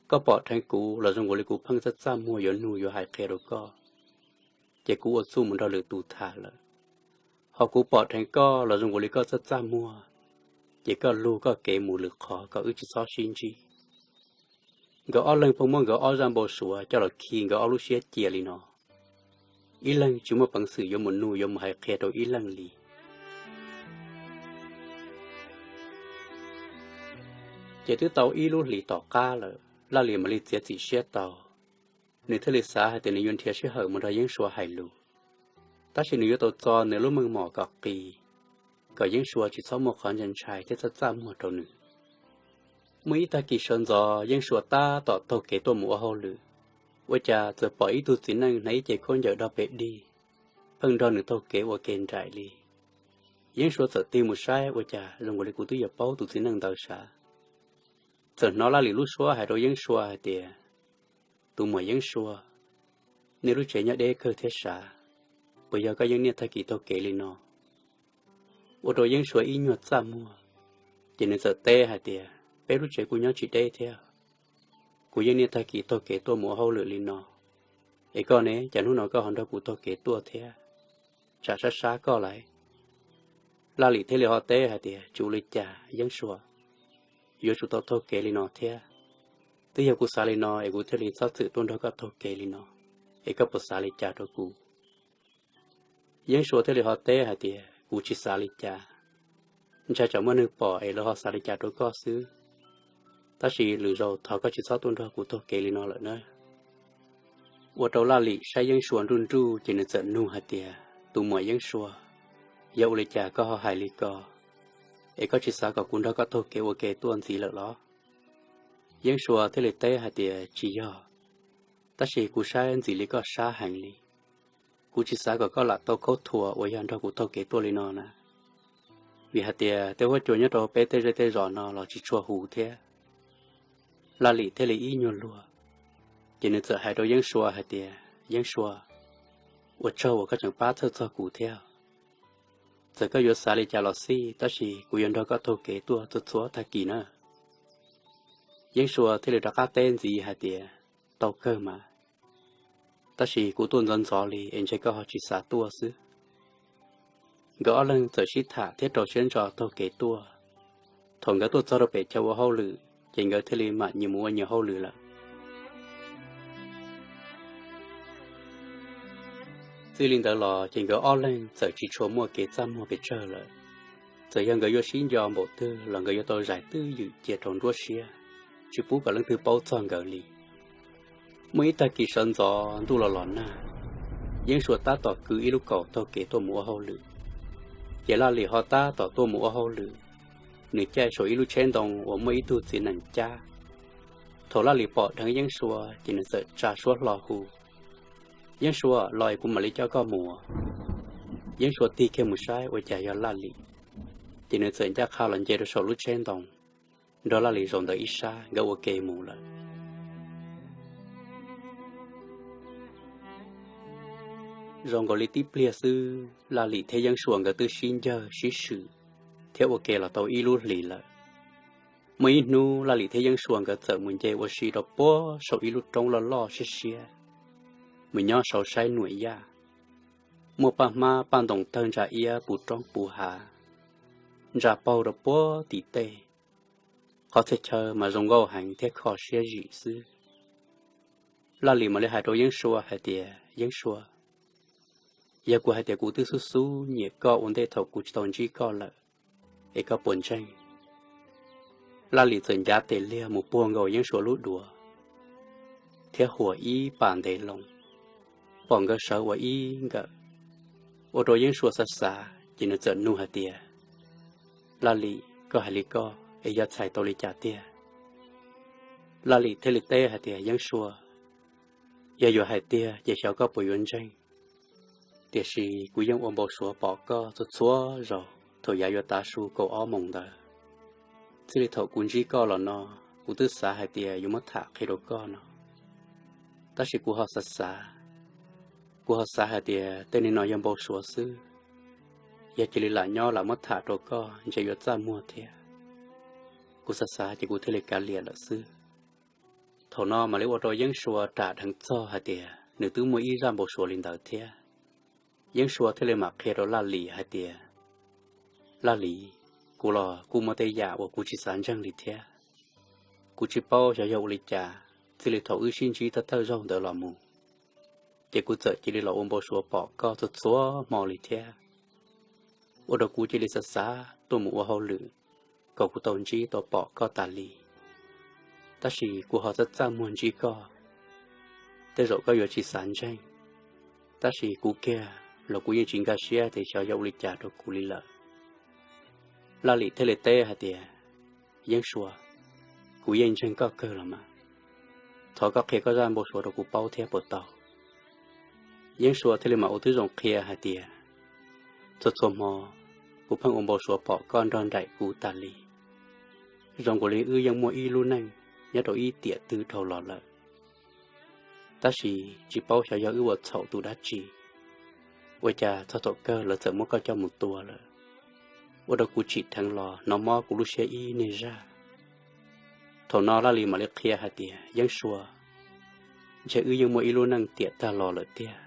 Koj pom dheev kuv los zoo nkaus li kuv pheej txaj txaj muag yuav nug yuav hais qhia rau koj, ces kuv ua txuj mus nrog lwm tus tham lawm. Ho kuv pom dheev koj los zoo nkaus li koj txaj txaj muag, ces koj lug koj kev mus lwm qhov kom wb tsis txhob sib ntsib. Nkawd ob leeg pheej muab nkawd ob zaj npau suav coj los khi nkawd ob lub siab cia li no, ib leeg tsis muaj peev xwm yuav mus nug yuav mus hais qhia rau ib leeg li. Ces twb tau ib lub hlis tom qab lawm, Laj Lis mam li txiav txim siab tau. Nws thiaj li xav hais tias nws yuav nrhiav sij hawm mus nrog Yeeb Sua hais lus, tab sis nws yuav tau txo nws lub meej mom kom qis, kom Yeeb Sua tsis txhob muaj qhov ntshai ntshai thiab txaj txaj muag rau nws. Muaj ib tag kis sawv ntxov Yeeb Sua tab tom taug kev tuaj mus ua hauj lwm, ua cas txawm pom ib tug txiv neej hnav ib ce khaub ncaws dog pes dig, pheej nrog nws taug kev ua ke nraim li. Yeeb Sua txawm tig mus saib ua cas zoo nkaus li kuv twb yuav paub tus txiv neej ntawd sav. Txawm hnov Laj Lim lub suab hais rau Yeeb Sua hais tias, Tus muam Yeeb Sua, nej lub tsev nyob deb kawg thiab sav, puas yog koj yeej niaj tag kis taug kev li no? Ua rau Yeeb Sua ib nyuag txaj muag, ces nws txawm teb hais tias, Peb lub tsev kuj nyob tsis deb thiab, kuv yeej niaj tag kis taug kev tuaj mus ua hauj lwm li no, es koj ne, cas hnub no koj ho nrog kuv taug kev tuaj thiab? Tsam sab sab koj lauj. Laj Lim thiaj li ho teb hais tias, Tsis ua li cas Yeeb Sua, yuav tsum tau taug kev li no thiab. Twb yog kuv xav li no es kuv thiaj li txhob txwm tuaj nrog koj taug kev li no, es koj puas xav li cas rau kuv? Yeeb Sua thiaj li ho teb hais tias, Kuv tsis xav li cas, ntshai tsam muaj neeg pom es lawv ho xav li cas rau koj xwb. Tab sis lwm zaus thov koj tsis txhob tuaj nrog kuv taug kev li no lawm nawb. Ua rau Laj Lim saib Yeeb Sua nruj nruj ces nws txawm nug hais tias, Tus muam Yeeb Sua, yog ua li cas koj ho hais li ko? Es koj tsis xav kom kuv nrog koj taug kev ua ke tuaj ntxiv lawm los? Yeeb Sua thiaj li teb hais tias, Tsis yog, tab sis kuv saib ntxim li koj sab heev li. Kuv tsis xav kom koj lam tau khaub thuas uas yog nrog kuv taug kev tuaj li no na, vim hais tias tej huab cua nyob rau peb tej zej tej zos no los tsis tshua huv thiab. Laj Lim thiaj li ib nyuag luag, ces nws txawm hais rau Yeeb Sua hais tias, Yeeb Sua, ua tsaug uas koj tseem pab txhawj txog kuv thiab. Txawm koj yuav xav li cas los xij, tab sis kuv yuav nrog koj taug kev tuaj txhua txhua tag kis na. Yeeb Sua thiaj li rov qab teb ntxiv hais tias, Tau kawg mas, tab sis kuv tuaj ntxov ntxov li es ntshe koj ho tsis xav tuaj xwb. Nkawd ob leeg txawm sib tham thiab rau siab ntso taug kev tuaj. Thaum nkawd tuaj txog rau pem chaw ua hauj lwm ces nkawd thiaj li mam nyias mus ua nyias hauj lwm lawm. Txij li ntawd los ces nkawd ob leeg txawm tsis tshua muaj kev txaj muag pes tsawg lawm. Txawm yog nkawd yuav sib nco npaum twg los nkawd yuav tau zais twj ywm cia rau nruab siab, tsis pub kom leej twg paub txog nkawd li. Muaj ib tag kis sawv ntxov ntuj los los nag, Yeeb Sua tab tom kwv ib lub kaus taug kev tuaj mus ua hauj lwm, ces Laj Lim ho tab tom tuaj mus ua hauj lwm. Nws caij saum ib lub tsheb ntoo uas muaj ib tug txiv nees cab. Thaum Laj Lim pom dheev Yeeb Sua ces nws txawm tsa suab hlo hu, Yeeb Sua, los es kuv mam li coj koj mus. Yeeb Sua tig kiag mus saib ua cas yog Laj Lim, ces nws txawm ncaj qha los nce rau saum lub tsheb ntoo, nrog Laj Lim zaum ntawm ib sab nkawd ua ke mus lawm. Zoo nkaus li tib pliag xwb Laj Lim thiab Yeeb Sua nkawd twb sib ncawg sib swm thiab ua ke los tau ib lub hlis lawm. Muaj ib hnub Laj Lim thiab Yeeb Sua nkawd txawm mus nce ua si rau puag saum ib lub roob loj loj siab siab, mus nyob saud saib nuam yaj. Muaj paj hmab paj ntoos tawg ntsa iab puv roob puv hav, ntsa paug rau puag tim tej. Qhov txhia chaw mas zoo nkauj heev thiab kho siab zim xwb. Laj Lim mam li hais rau Yeeb Sua hais tias, Yeeb Sua, yog kuv hais tias kuv twb xub xub nyiam koj ua ntej thaum kuv tsis tau ntsib koj lawm, es koj puas ntseeg? Laj Lim txawm ncav tes liag mus puag nkaus Yeeb Sua lub duav thiab huam ib pas ntev loo, pom nkawd sawv ua ib nkawm, ua rau Yeeb Sua xav xav ces nws txawm nug hais tias, Laj Lim, koj hais li koj es yog txhais tau li cas tiag? Laj Lim thiaj li teb hais tias, Yeeb Sua, yog yuav hais tiag ces xyov koj puas yuav ntseeg, tiam sis kuv yeej ua npau suav pom koj txhua txhua zaus thaum yav yuav tav su kaum ob moos ntawd. Txij li thaum kuv ntsib koj los no, kuv twb xav hais tias yuav muab tham qhia rau koj no, tab sis kuv ho xav xav, kuv ho xav hais tias tej neeg no yog npau suav xwb. Yog cia li lam nyob lam muab tham rau koj ntshe yuav txaj muag thiab. Kuv xav xav ces kuv thiaj li kav liam lawm xwb. Thaum no mam li ua rau Yeeb Sua ram dheev txog hais tias nws twb muaj ib zaj npau suav li ntawd thiab. Yeeb Sua thiaj li mam qhia rau Laj Lim hais tias, Laj Lim, kuv los kuj muaj tej yam uas kuv tsis xav ntseeg li thiab. Kuv tsis paub xyov yog ua li cas, txij li thaum wb sib ntsib thawj thawj zaug ntawd los mus, ces kuv txawm cia li los ua npau suav pom koj txhua txhua hmo li thiab. Ua rau kuv cia li xav xav tuaj mus ua hauj lwm kom kuv tau ntsib tau pom koj tas li. Tab sis kuv ho txaj txaj muag ntsib koj, tej zaum koj yuav tsis xav ntseeg, tab sis kuv kiag los kuv yeej tsis nkag siab tias xyov yog ua li cas rau kuv li lawm. Laj Lim thiaj li teb hais tias, Yeeb Sua, kuv yeej ntseeg koj kawg los mas, thov koj qhia koj zaj npau suav rau kuv paub thiab puas tau? Yeeb Sua thiaj li mam ua tib zoo qhia hais tias, Txhua txhua hmo kuv pheej ua npau suav pom koj nrog nraim kuv tas li, zoo nkaus li wb yeej muaj ib lub neej nyob rau ib tiam twg dhau los lawm. Tab sis tsis paub xyov yog wb ua txhaum tus dab tsi, ua cas txog thaum kawg lawv txawm muab koj coj mus tua lawm, ua rau kuv tsim dheev los hnov mob kuv lub siab ib niag zaj. Thaum no Laj Lim mam li qhia hais tias, Yeeb Sua, ntshe wb yeej muaj ib lub neej tiam tag los lawm tiag.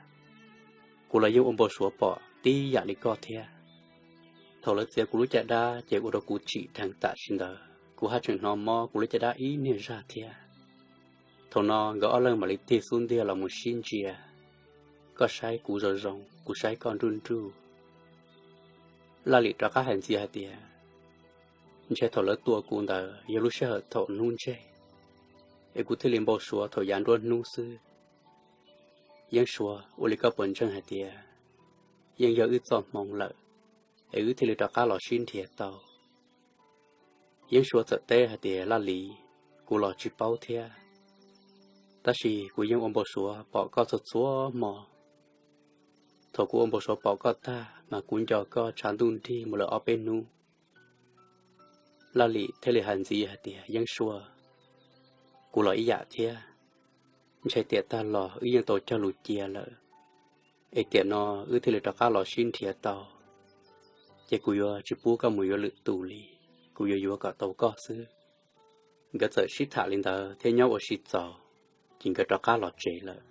Kuv los yeej ua npau suav pom tib yam li koj thiab. Thaum lawv txiav kuv lub caj dab ces ua rau kuv tsim dheev tam sim ntawd kuv haj tseem hnov mob kuv lub caj dab ib niag zaj thiab. Thaum no nkawd ob leeg mam li tig xub ntiag los mus sib ntsia, koj saib kuv zoo zoo, kuv saib koj nruj nruj. Laj Lim rov qab hais ntxiv hais tias, Ntshe thaum lawv tua kuv ntawd yog lub sij hawm thaum hnub ntseg, es kuv thiaj li npau suav thaum yav nruab hnub xwb. Yeeb Sua, ua li koj puas ntseeg hais tias yeej yog wb txoj hmoo lawm, es wb thiaj li rov qab los sib nrhiav tau? Yeeb Sua txawm teb hais tias, Laj Lim, kuv los tsis paub thiab, tab sis kuv yeej ua npau suav pom koj txhua txhua hmo. Thaum kuv ua npau suav pom koj tag mas kuv nco koj tshav ntuj nrig mus lawm ob peb hnub. Laj Lim thiaj li hais ntxiv hais tias, Yeeb Sua, kuv los ib yam thiab. Ntshe tiam tag los wb yeej tau cog lus cia lawm, es tiam no wb thiaj li rov qab los sib nrhiav tau, ces kuv yuav tsis pub koj mus yuav lwm tus li, kuv yuav yuav kom tau koj xwb. Nkawd txawm sib tham li ntawd thiab nyob ua si txaus, ces nkawd rov qab los tsev lawm.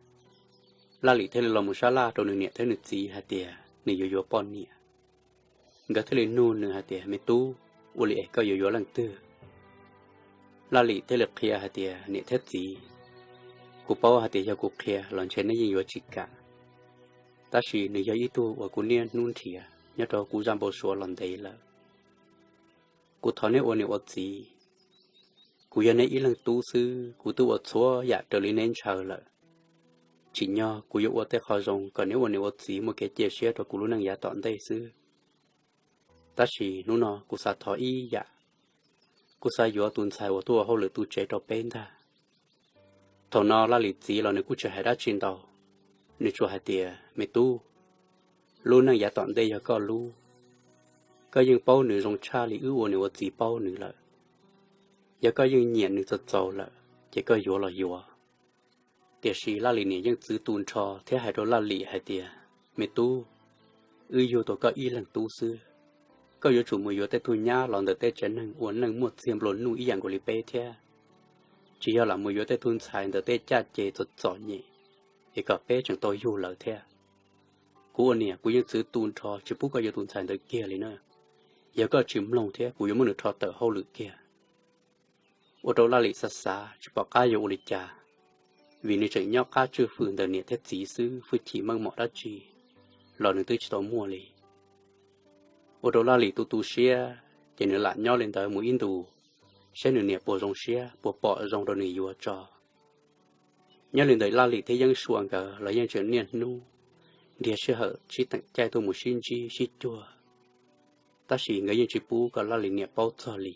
Laj Lim thiaj li los mus sab laj rau nws niam thiab nws txiv hais tias nws yuav yuav poj niam. Nkawd thiaj li nug nws hais tias, Me tub, ua li es koj yuav yuav leej twg? Laj Lim thiaj li qhia hais tias, Niam thiab txiv, kuv paub hais tias yog kuv qhia los ntshe nej yeej yuav tsis kam, tab sis nws yog ib tug uas kuv niaj hnub nrhiav nyob rau kuv zaj npau suav los ntev lawm. Kuv thov neb ua niam ua txiv, kuv yog neb ib leeg tub xwb, kuv twb ua txhua yam raws li neb ntshaw lawm. Tsim nyog kuv yuav ua tej qho zoo kom neb ua niam ua txiv muaj kev cia siab rau kuv lub neej yav tom ntej xwb. Tab sis hnub no kuv xav thov ib yam, kuv xav yuav tus ntxhais uas tuaj ua hauj lwm tu tsev rau peb ntag. Thaum no Laj Lim txiv los nws kuj tsis hais dab tsi ntau, nws tsuas hais tias, Me tub, lub neej yav tom ntej yog koj lub, koj yeej paub nws zoo tshaj li wb ua niam ua txiv paub nws lawm. Yog koj yeej nyiam nws txaus txaus lawm ces koj yuav los yuav. Tiam sis Laj Lim niam yeej txwv tu nrho thiab hais rau Laj Lim hais tias, Me tub, wb yug tau koj ib leeg tub xwb, koj yuav tsum mus yuav tej tug nyab los ntawm tej tsev neeg ua neej muaj txiag nplua nuj ib yam nkaus li peb thiab, tsis yog lam mus yuav tej tug ntxhais ntawm tej caj ces txom txom nyem, es kom peb tseem tau yug lawv thiab. Kuv ua niam kuv yeej txwv tu nrho tsis pub koj yuav tus ntxhais ntawd kiag li na. Yog koj tsis mloog thiab kuv yuav muab nws rho tawm hauj lwm kiag. Ua rau Laj Lim xav xav tsis pom qab yuav ua li cas, vim nws tseem nyob qab tswj fwm ntawm niam thiab txiv xwb, hwj chim meej mom dab tsi los nws twb tsis tau muaj li. Ua rau Laj Lim tu tu siab, ces nws lam nyob li ntawd mus ib ntus, saib nws niam puas zoo siab, puas pom zoo rau nws yuav tso. Nyob li ntawd Laj Lim thiab Yeeb Sua nkawd los yeej tseem niaj hnub nrhiav sij hawm sib teem caij tuaj mus sib ntsib sib cuag, tab sis nkawd yeej tsis pub kom Laj Lim niam paub txog li.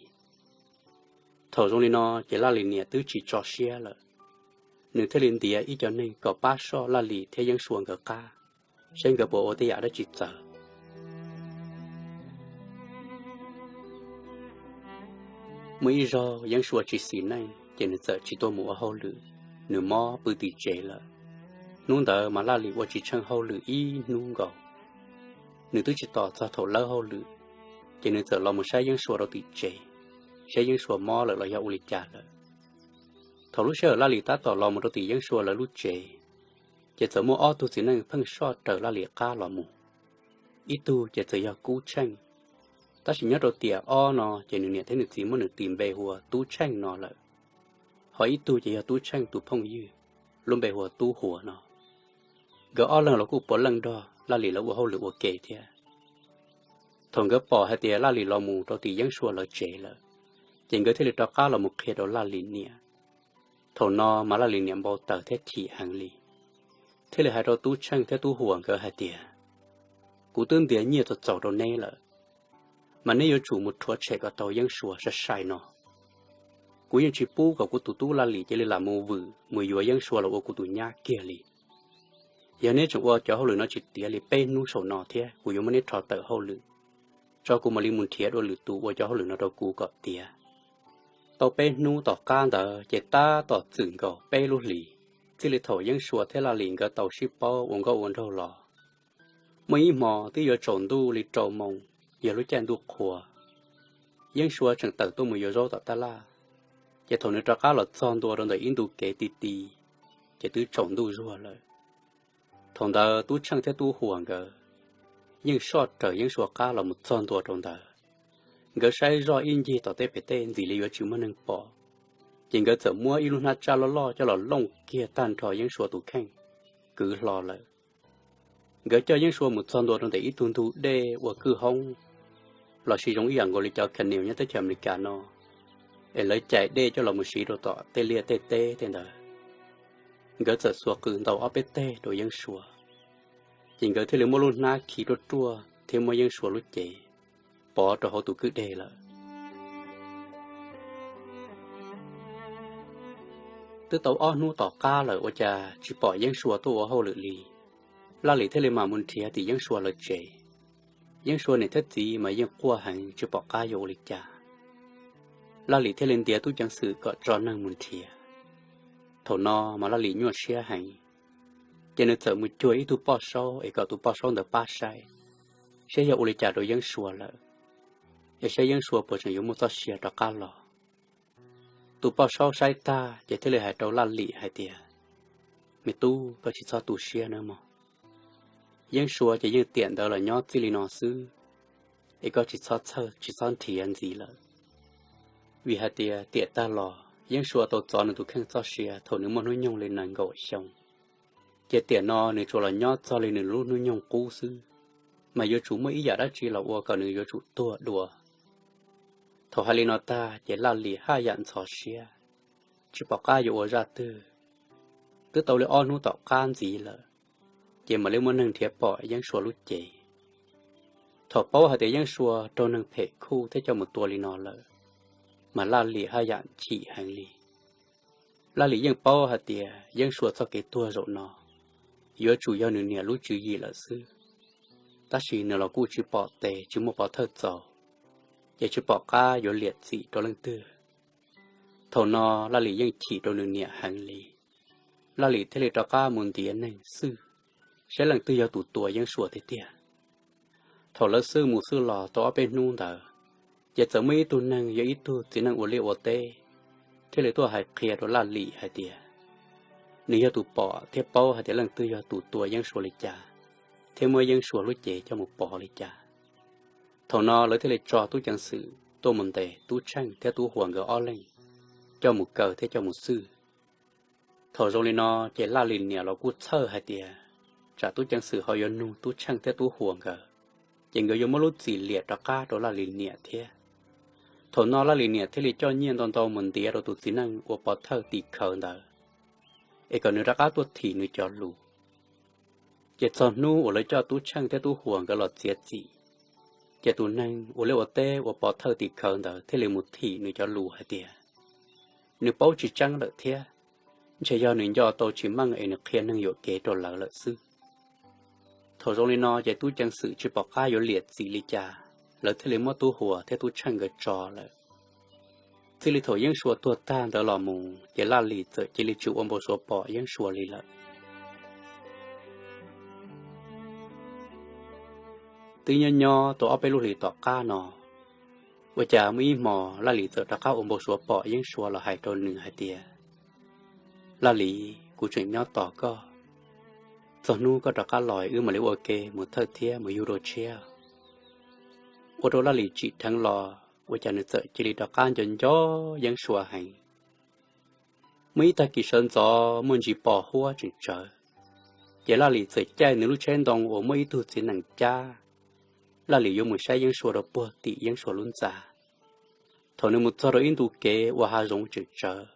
Thaum zoo li no ces Laj Lim niam twb tsis tso siab lawm, nws thiaj li ntiav ib co neeg kom pab soj Laj Lim thiab Yeeb Sua nkawd qab, saib nkawd puas ua tej yam dab tsi txawv. Muaj ib zaug Yeeb Sua tsis xis neej ces nws txawm tsis tuaj mus ua hauj lwm, nws mob pw tim tsev lawm. Hnub ntawd mas Laj Lim ua tsis tsheej hauj lwm ib hnub nkaus. Nws twb tsis tos txog thaum lawb hauj lwm, ces nws txawm los mus saib Yeeb Sua rau tim tsev, saib Yeeb Sua mob lawm los yog ua li cas lawm. Thaum lub sij hawm Laj Lim tab tom los mus rau tim Yeeb Sua lawv lub tsev, ces txawm muaj ob tug txiv neej pheej soj raws Laj Lim qab los mus. Ib tug ces txawm yog Kub Tsheej, tab sis nyob rau tiam ob no ces nws niam thiab nws txiv muab nws tis npe hu ua Tub Tsheej no lawm. Ho ib tug ces yog Tub Tsheej tus phooj ywg, lub npe hu ua Tub Huas no. Nkawd ob leeg los kuj puav leej nrog Laj Lim lawv ua hauj lwm ua ke thiab. Thaum nkawd pom hais tias Laj Lim los mus rau tim Yeeb Sua lawv tsev lawm, ces nkawd thiaj li rov qab los mus qhia rau Laj Lim niam. Thaum no mas Laj Lim niam npau taws thiab chim heev li. thiaj li hais rau Tub Tsheej thiab Tub Huas nkawd hais tias, Kuv twb ntiav nyiaj txaus txaus rau neb lawm, mas neb yuav tsum mus rhuav tshem kom tau Yeeb Suas sai sai no. Kuv yeej tsis pub kom kuv tus tub Laj Lim cia li lam mus vwm mus yuav Yeeb Suas los ua kuv tus nyab kiag li. Yog neb tseem ua cov hauj lwm no tsis tiav li peb hnub saum no thiab kuv yuav muab neb rho tawm hauj lwm, tso kuv mam li mus nrhiav dua lwm tus ua cov hauj lwm no rau kuv kom tiav. Tau peb hnub tom qab ntawd ces tab tom txwm nkaus peb lub hlis, txij li thaum Yeeb Suas thiab Laj Lim nkawd tau sib paub ua nkauj ua nraug los, muaj ib hmo twb yuav tsaus ntuj li rau moos, yog lub caij ntuj qhua. Yeeb Suas tseem tawm tuaj mus yuav zaub tom tab laj, ces thaum nws rov qab los txog ntua rau ntawm ib ntu kev ti ti, ces twb tsaus ntuj zuag lawm. Thaum ntawd Tub Tsheej thiab Tub Huas nkawd yeej soj raws Yeeb Suas qab los mus txog ntua rau ntawd. Nkawd saib zoj ib ncig tom tej pem tej ntxim li yuav tsis muaj neeg pom, ces nkawd txawm muab ib lub hnab tsaj loj loj coj los looj kiag tag nrho Yeeb Suas tus kheej, kwv hlo lawm. Nkawd coj Yeeb Suas mus txog ntua rau ntawm ib tug ntug dej ua kwj hoob, los sis zoo ib yam nkaus li cov canal nyob teb chaws Amelikas no, es lawv cais dej coj los mus siv rau tom tej liaj tej teb tej ntawd. Nkawd txawm xuas qws ntaus ob peb teg rau Yeeb Suas, ces nkawd thiaj li muab lub hnab khi ruaj ruaj thiab muab Yeeb Suas lub cev pov rau hauv tus kwj deg lawm. Twb tau ob hnub tom qab lawm ua cas tsis pom Yeeb Suas tuaj ua hauj lwm li. Laj Lim thiaj li mam mus nrhiav tim Yeeb Suas lawv tsev. Yeeb Suas niam thiab txiv mas yeej quaj heev tsis pom qab yuav ua li cas. Laj Lim thiaj li ntiav tub ceev xwm kom tso neeg mus nrhiav. Thaum no mas Laj Lim nyuaj siab heev, ces nws txawm mus cuag ib tug poj saub es kom tus poj saub ntawd pab saib, saib yog ua li cas rau Yeeb Suas lawm, es saib Yeeb Suas puas tseem yuav muaj txoj sia rov qab los. Tus poj saub saib tag ces thiaj li hais rau Laj Lim hais tias, Me tub, koj tsis txhob tu siab nawb mog. Yeeb Suas ces yeej tiam ntawd los nyob txij li no xwb, es koj tsis txhob txhawj tsis txhob nrhiav ntxiv lawm. Vim hais tias tiam tag los Yeeb Suas tau txov nws tus kheej txoj sia thaum nws muaj hnub nyoog li nees nkaum xyoo, ces tiam no nws tsuas los nyob txog li nws lub hnub nyoog qub xwb, mas yuav tsum muaj ib yam dab tsi los ua kom nws yuav tsum tuag dua. Thaum hais li no tag ces Laj Lim haj yam ntxhov siab, tsis pom qab yuav ua zaj twg. Twb tau li ob hnub tom qab ntxiv lawm, ces mam li muaj neeg nrhiav pom Yeeb Suas lub cev. Thaum paub hais tias Yeeb Suas raug neeg phem khuj thiab coj mus tua li no lawm, mas Laj Lim haj yam chim heev li. Laj Lim yeej paub hais tias Yeeb Suas txoj kev tuag zaum no yuav tsum yog nws niam lub tswv yim lawm xwb, tab sis nws los kuj tsis pom tes tsis muaj pov thawj txaus, ces tsis pom qab yuav liam txim rau leej twg. Thaum no Laj Lim yeej chim rau nws niam heev li. Laj Lim thiaj li rov qab mus ntiav neeg xwj, saib leej twg yog tus tua Yeeb Suas tiag tiag. Thaum lawv xwj mus xwj los tau ob peb hnub ntawd, ces txawm muaj ib tug neeg yog ib tug txiv neej ua liaj ua teb, thiaj li tuaj hais qhia rau Laj Lim hais tias, nws yog tus pom thiab paub hais tias leej twg yog tus tua Yeeb Suas li cas, thiab muab Yeeb Suas lub cev coj mus pov li cas. Thaum no lawv thiaj li tso tub ceev xwm tuaj mus ntes Tub Tsheej thiab Tub Huas nkawd ob leeg coj mus kaw thiab coj mus xwj. Thaum zoo li no, ces Laj Lim niam los kuj txhawj hais tias, tsam tub ceev xwm ho yuav nug Tub Tsheej thiab Tub Huas nkawd, ces nkawd yuav muab lub txim liam rov qab rau Laj Lim niam thiab. Thaum no Laj Lim niam thiaj li coj nyiaj ntau ntau mus ntiav rau tus txiv neej ua pov thawj tim khawv ntawd, es kom nws rov qab tuaj thim nws cov lus. Ces txog hnub uas lawv coj Tub Tsheej thiab Tub Huas nkawd los txiav txim, ces tus neeg ua liaj ua teb ua pov thawj tim khawv ntawd thiaj li mus thim nws cov lus hais tias, nws paub tsis tseeb lawm thiab, ntshe yog nws nco tau tsis meej es nws qhia neeg yuam kev rau lawv lawm xwb. Thaum zoo li no ces tub ceev xwm tsis pom qab yuav liam txim li cas, lawv thiaj li muab Tub Huas thiab Tub Tsheej nkawd tso lawm. Txij li thaum Yeeb Suas tuag tag ntawd los mus ces Laj Lim txawm cia li tsis ua npau suav pom Yeeb Suas li lawm. Twb nyob nyob tau ob peb lub hlis tom qab no, ua cas muaj ib hmo Laj Lim txawm rov qab ua npau suav pom Yeeb Suas los hais rau nws hais tias, Laj Lim, kuv tseem nyob tos koj, txog hnub koj rov qab los wb mam li ua ke mus thawj thiab mus yug dua tshiab. Ua rau Laj Lim tsim dheev los ua cas nws txawm cia li rov qab nco nco Yeeb Suas heev. Muaj ib tag kis sawv ntxov muaj ntsis pos huab tseem tsawv, ces Laj Lim txawm caij nws lub tsheb ntoo uas muaj ib tug txiv nees cab, Laj Lim yuav mus saib Yeeb Suas rau puag tim Yeeb Suas lub ntxa. Thaum nws mus txog rau ib ntu kev ua hav zoov tseem tsawv,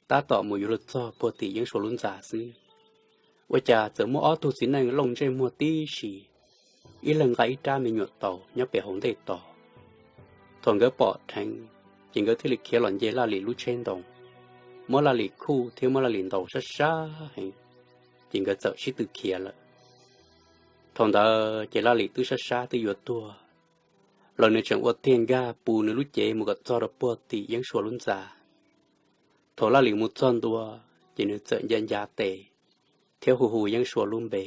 tab tom mus yuav luag txog puag tim Yeeb Suas lub ntxa xwb, Ua cas txawm muaj ob tug txiv neej looj ntsej muag tib si, ib leeg nqa ib rab me nyuam taus nyob pem hauv ntej tos. Thaum nkawd pom dheev, ces nkawd thiaj li khiav los nce Laj Lim lub tsheb ntoo, muab Laj Lim khuj thiab muab Laj Lim ntaus sab sab heev, ces nkawd txawm sib tw khiav lawm. Thaum ntawd ces Laj Lim twb sab sab twb yuav tuag lawm, nws tseem ua tiag nkag pus nws lub cev mus kom txog rau puag tim Yeeb Suas lub ntxa. Thaum Laj Lim mus txog ntua, ces nws txawm ncav ncav tes thiab hu hu Yeeb Suas lub npe,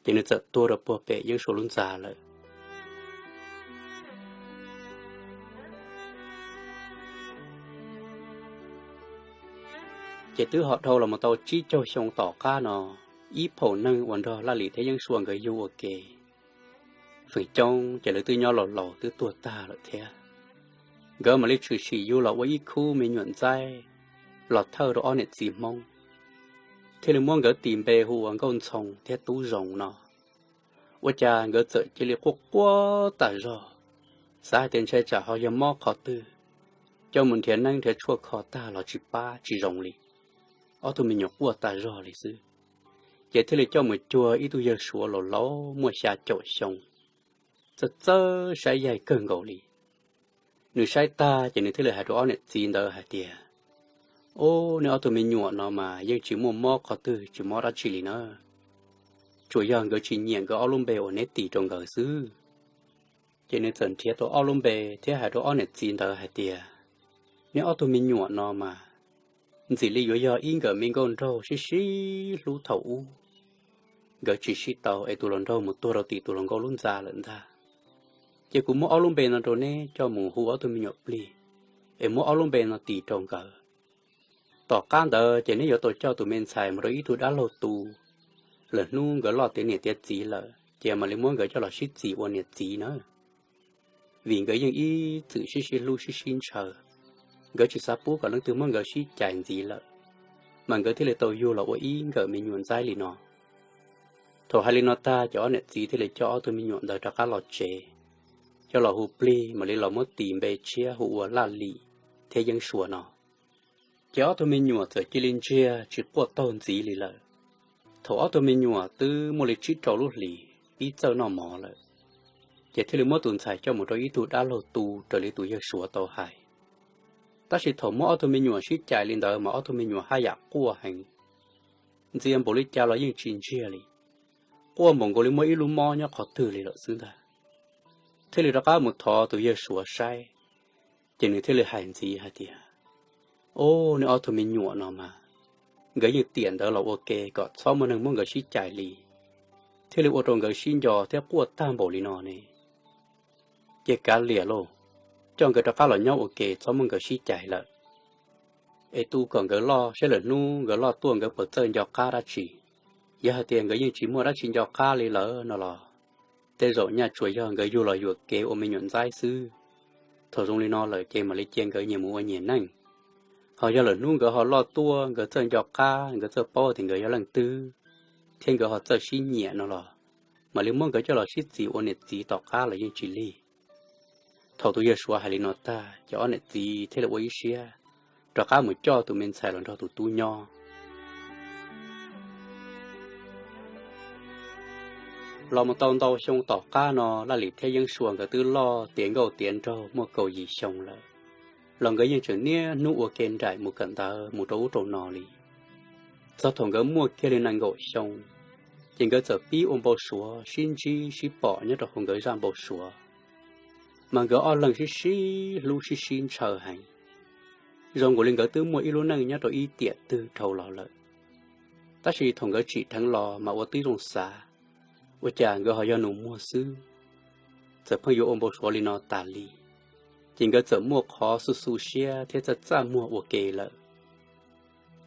ces nws txawm tuag rau puag pem Yeeb Suas lub ntxa lawm. Ces twb ho dhau los mus tau tsib caug xyoo tom qab no, ib phaum neeg uas nrog Laj Lim thiab Yeeb Suas nkawd yug ua ke, feem coob ces lawv twb nyob laus laus twb tuag tag lawm thiab. Nkawd mam li tshwm sim yug los ua ib khub me nyuam ntxaib los thawj rau ob niam txiv Hmoob, thiaj li muab nkawd tis npe hu ua Nkauj Ntxhoo thiab Tub Zoo no. Ua cas nkawd txawm cia li quaj quaj tas zog, xav hais tias ntshai tsam ho yog mob qhov twg, coj mus nrhiav neeb nrhiav tshuaj kho tag los tsis pab tsis zoo li, ob tug me nyuam quaj tas zog li xwb. Ces thiaj li coj mus cuag ib tug yawg Suav laus laus muaj xya caum xyoo, txawj txawj saib yaig kawg nkaus li. Nws saib tag ces nws thiaj li hais rau ob niam txiv ntawd hais tias, Ub, neb ob tug me nyuam no mas yeej tsis muaj mob qhov twg tsis mob dab tsi li na, tsuas yog nkawd tsis nyiam nkawd ob lub npe uas neb tis rau nkawd xwb. Ces nws txawm nrhiav tau ob lub npe thiab hais rau ob niam txiv ntawd hais tias, Neb ob tug me nyuam no mas ntxim li yuav yog ib nkawm me nkauj nraug sib sib hlub thaum ub, nkawd tsis sib tau es tus hluas nraug mus tuag rau tim tus hluas nkauj lub ntxa lawm ntag. Ces kuv muab ob lub npe no rau neb coj mus hu ob tug me nyuam plig, es muab ob lub npe no tis rau nkawd. Tom qab ntawd ces neb yuav tau coj tus me ntxhais mus rau ib tug dab laug tu, lwm hnub nkawd loj tiav niam tiav txiv lawm ces mam li muab nkawd coj los sib txis ua niam txiv na. Vim nkawd yeej ib txwm sib sib hlub sib sib ntshaw, nkawd tsis xav pub kom leej twg muab nkawd sib cais ntxiv lawm, mas nkawd thiaj li tau yug los ua ib nkawm me nyuam ntxaib li no. Thaum hais li no tag ces ob niam txiv thiaj li coj ob tug me nyuam ntawd rov qab los tsev, coj los hu plig mam li los muab tis npe tshiab hu ua Laj Lim thiab Yeeb Suas no. Ces ob tug me nyuam txawm cia li ntsiag tsis quaj taug ntxiv li lawm. Thaum ob tug me nyuam twb muaj li tsib rau lub hlis pib txawj noj mov lawm, ces thiaj li muab tus ntxhais coj mus rau ib tug dab laug tu raws li tus yawg Suav tau hais. Tab sis thaum muab ob tug me nyuam sib cais li ntawd mas ob tug me nyuam haj yam quaj heev, ntxias npaum li cas los yeej tsis ntsiag li, quaj npaum nkaus li muaj ib lub mob nyob qhov twg li lawm xwb ntag. Thiaj li rov qab mus thov tus yawg Suav saib, ces nws thiaj li hais ntxiv hais tias, Ub, neb ob tug me nyuam no mas, nkawd yeej tiam ntawd los ua ke kom txhob muaj neeg muab nkawd sib cais li, thiaj li ua rau nkawd sib nco thiab quaj tag npaum li no ne. Ces kav liam lauj, coj nkawd rov qab los nyob ua ke txhob muab nkawd sib cais lawm, es tu kom nkawd loj saib lwm hnub nkawd loj tuaj nkawd puas txawj nco qab dab tsi. Yog hais tias nkawd yeej tsis muaj dab tsi nco qab li lawm no los, tej zaum nyaj tsuas yog nkawd yug los yuam kev ua me nyuam ntxaib xwb. Thaum zoo li no lawm ces mam li cia nkawd nyias mus ua nyias neej. Ho yog lwm hnub nkawd ho loj tuaj nkawd txawj nco qab nkawd txawj paub tias nkawd yog leej twg, thiab nkawd ho txawj sib nyiam no los, mam li muab nkawd coj los sib txis ua niam txiv tom qab los yeej tsis lig. Thaum tus yawg Suav hais li no tag ces ob niam txiv thiaj li ua ib siab rov qab mus coj tus me ntxhais los nrog tus tub nyob. Los mus tau ntau xyoo tom qab no Laj Lim thiab Yeeb Suas nkawd twb loj tiav nkauj tiav nraug muaj kaum yim xyoo lawm, los nkawd yeej tseem niaj hnub ua ke nraim mus kawm ntawv mus rau ub rau no li. Txog thaum nkawd muaj kiag li nees nkaum xyoo, ces nkawd txawm pib ua npau suav sib ntsib sib pom nyob rau hauv nkawd zaj npau suav. Mas nkawd ob leeg sib sib hlub sib sib ntshaw heev, zoo nkaus li nkawd twb muaj ib lub neej nyob rau ib tiam twg dhau los lawm. Tab sis thaum nkawd tsim dheev los mas ua tib zoo xav, ua cas nkawd ho yog nus muag xwb. Txawm pheej yuav ua npau suav li no tas li, ces nkawd txawm muaj qhov xu xu siab thiab txaj txaj muag ua ke lawm.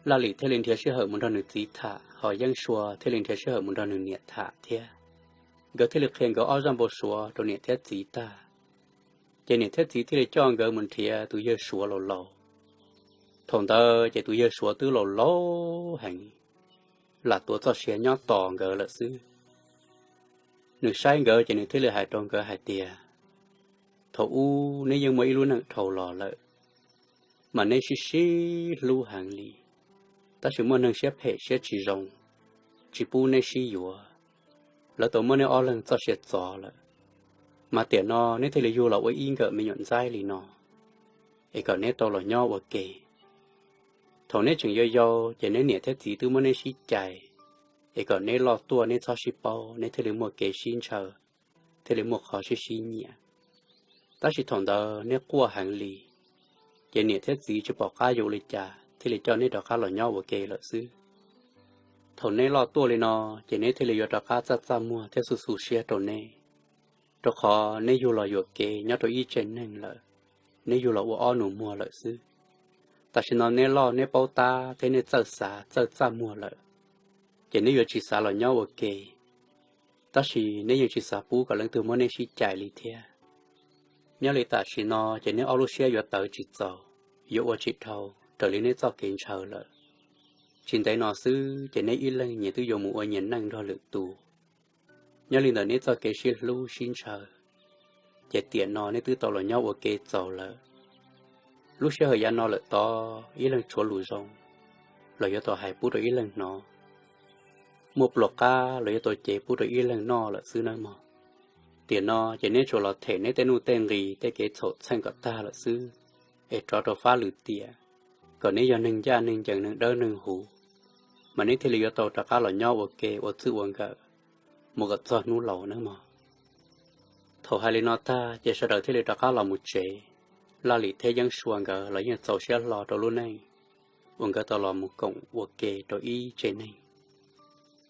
Laj Lim thiaj li nrhiav sij hawm mus nrog nws txiv tham, ho Yeeb Suas thiaj li nrhiav sij hawm mus nrog nws niam tham thiab. Nkawd thiaj li qhia nkawd ob zaj npau suav rau niam thiab txiv tag, ces niam thiab txiv thiaj li coj nkawd mus nrhiav tus yawg Suav laus laus. Thaum ntawd ces tus yawg Suav twb laus laus heev, lam tuav txoj sia nyob tos nkawd lawm xwb. Nws saib nkawd ces nws thiaj li hais rau nkawd hais tias, thaum ub neb yeej muaj ib lub neej dhau los lawm, mas neb sib sib hlub heev li, tab sis muaj neeg siab phem siab tsis zoo, tsis pub neb sib yuav, lawv tau muab neb ob leeg txoj sia txov lawm, mas tiam no neb thiaj li yug los ua ib nkawm me nyuam ntxaib li no, es kom neb tau los nyob ua ke. Thaum neb tseem yau yau ces neb niam thiab txiv twb muab neb sib cais, es kom neb loj tuaj neb txhob sib paub, neb thiaj li muaj kev sib ntshaw, thiaj li muaj qhov sib sib nyiam. Tab sis thaum ntawd neb quaj heev li, ces niam thiab txiv tsis pom qab yuav ua li cas thiaj li coj neb rov qab los nyob ua ke lawm xwb. Thaum neb loj tuaj li no, ces neb thiaj li yuav rov qab txaj txaj muag thiab xu xu siab rau neb, rau qhov neb yug los yuam kev nyob rau ib tsev neeg lawm, neb yug los ua ob nus muag lawm xwb. Tam sim no neb loj neb paub tab thiab neb txawj xav txawj txaj muag lawm, ces neb yuav tsis xav los nyob ua ke, tab sis neb yeej tsis xav pub kom leej twg muab neb sib cais li thiab. Nyob li tam sim no ces neb ob lub siab yuav tawv tsis txaus, yuav ua tsis dhau raws li neb txoj kev ntshaw lawm. Tsis ntev no xwb ces neb ib leeg nyias twb yuav mus ua nyias neej nrog lwm tus. Nyob li ntawm neb txoj kev sib hlub sib ntshaw, ces tiam no neb twb tau los nyob ua ke txaus lawm. Lub sij hawm yav no lawm tod ib leeg tshuav lus zoo los yuav tau hais pub rau ib leeg hnov, muaj pluas qab los yuav tau cev pub rau ib leeg noj lawm xwb nawb mog. Tiam no ces neb tsuas los them neb tej nuj tej nqis tej kev txhaum txheej kom tag lawm xwb, es rov rau fab lwm tiam, kom neb yog neeg ncaj neeg ncees neeg dawb neeg huv, mas neb thiaj li yuav tau rov qab los nyob ua ke ua txwj ua nkawm mus kom txog hnub laus nawb mog. Thaum hais li no tag ces sawv daws thiaj li rov qab los mus tsev. Laj Lim thiab Yeeb Sua nkawd los yeej txaus siab hlo rau lub neej uas nkawd tau los mus koom ua ke rau ib tsev neeg.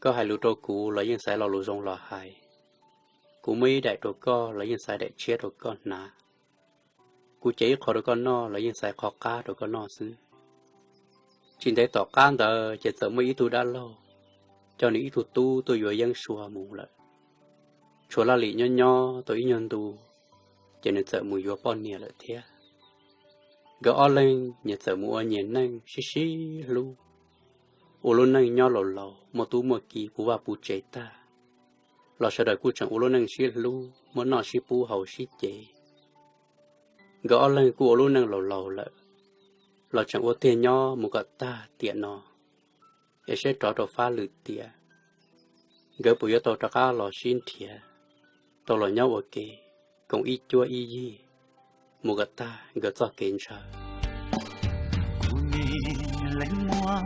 Koj hais lus rau kuv los yeej xaiv lo lus zoo los hais, kuv muab ib daim rau koj los yeej xaiv daim tshiab rau koj hnav, kuv cev ib qho rau koj noj los yeej xaiv qhov qab rau koj noj xwb. Tsis ntev tom qab ntawd ces txawm muaj ib tug dab laug coj nws ib tug tub tuaj yuav Yeeb Sua mus lawm. Tshuav Laj Lim nyob nyob tau ib nyuag ntu, ces nws txawm mus yuav poj niam lawm thiab. Nkawd ob leeg nyias txawm mus ua nyias neej sib sib hlub, ua lub neej nyob laus laus muaj tub muaj ki puv vaj puv tsev tag, los sawv daws kuj tseem ua lub neej sib hlub muaj noj sib pub haus sib cev. Nkawd ob leeg kuj ua lub neej laus laus lawm, los tseem ua tiag nyob mus kom tag tiam no, es seb rov rau fab lwm tiam, nkawd puas yuav tau rov qab los sib nrhiav, tau los nyob ua ke koom ib cuab ib yig mus kom tag nkawd txoj kev ntshaw. Kuv me leej muam,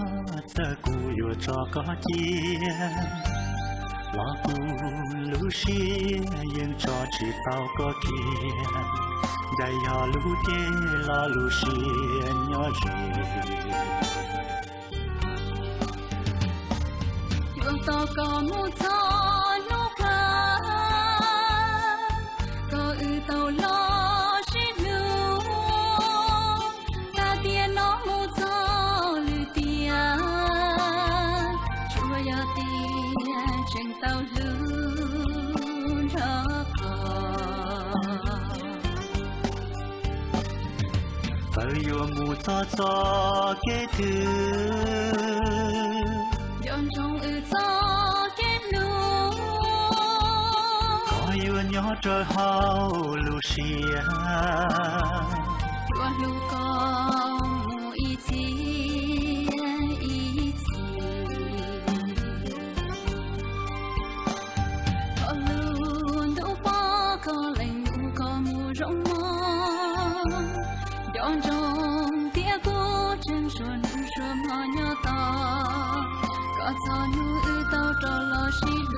txawm kuv yuav tso koj cia, los kuv lub siab yeej tso tsis tau koj kiag. Ntshe yog lub cev los lub siab nyob ze, yuav tos koj mus txog hnub kawg, kom wb tau los sib hlub. Tag tiam no mus txog lwm tiam, tsuas yog tias tseem tau hlub nrog koj. Txawm yuav mus txog txoj kev twg, nco ntsoov wb txoj kev hlub, koj yuav nyob rau hauv lub siab, yuav hlub koj mus ib txhis ib txhis. Koj lub ntuj pom koj leej mus koj mus zoo mog, nco ntsoov tias kuv tseem suav hnub suav hmo nyob tos koj txog hnub wb tau rov los sib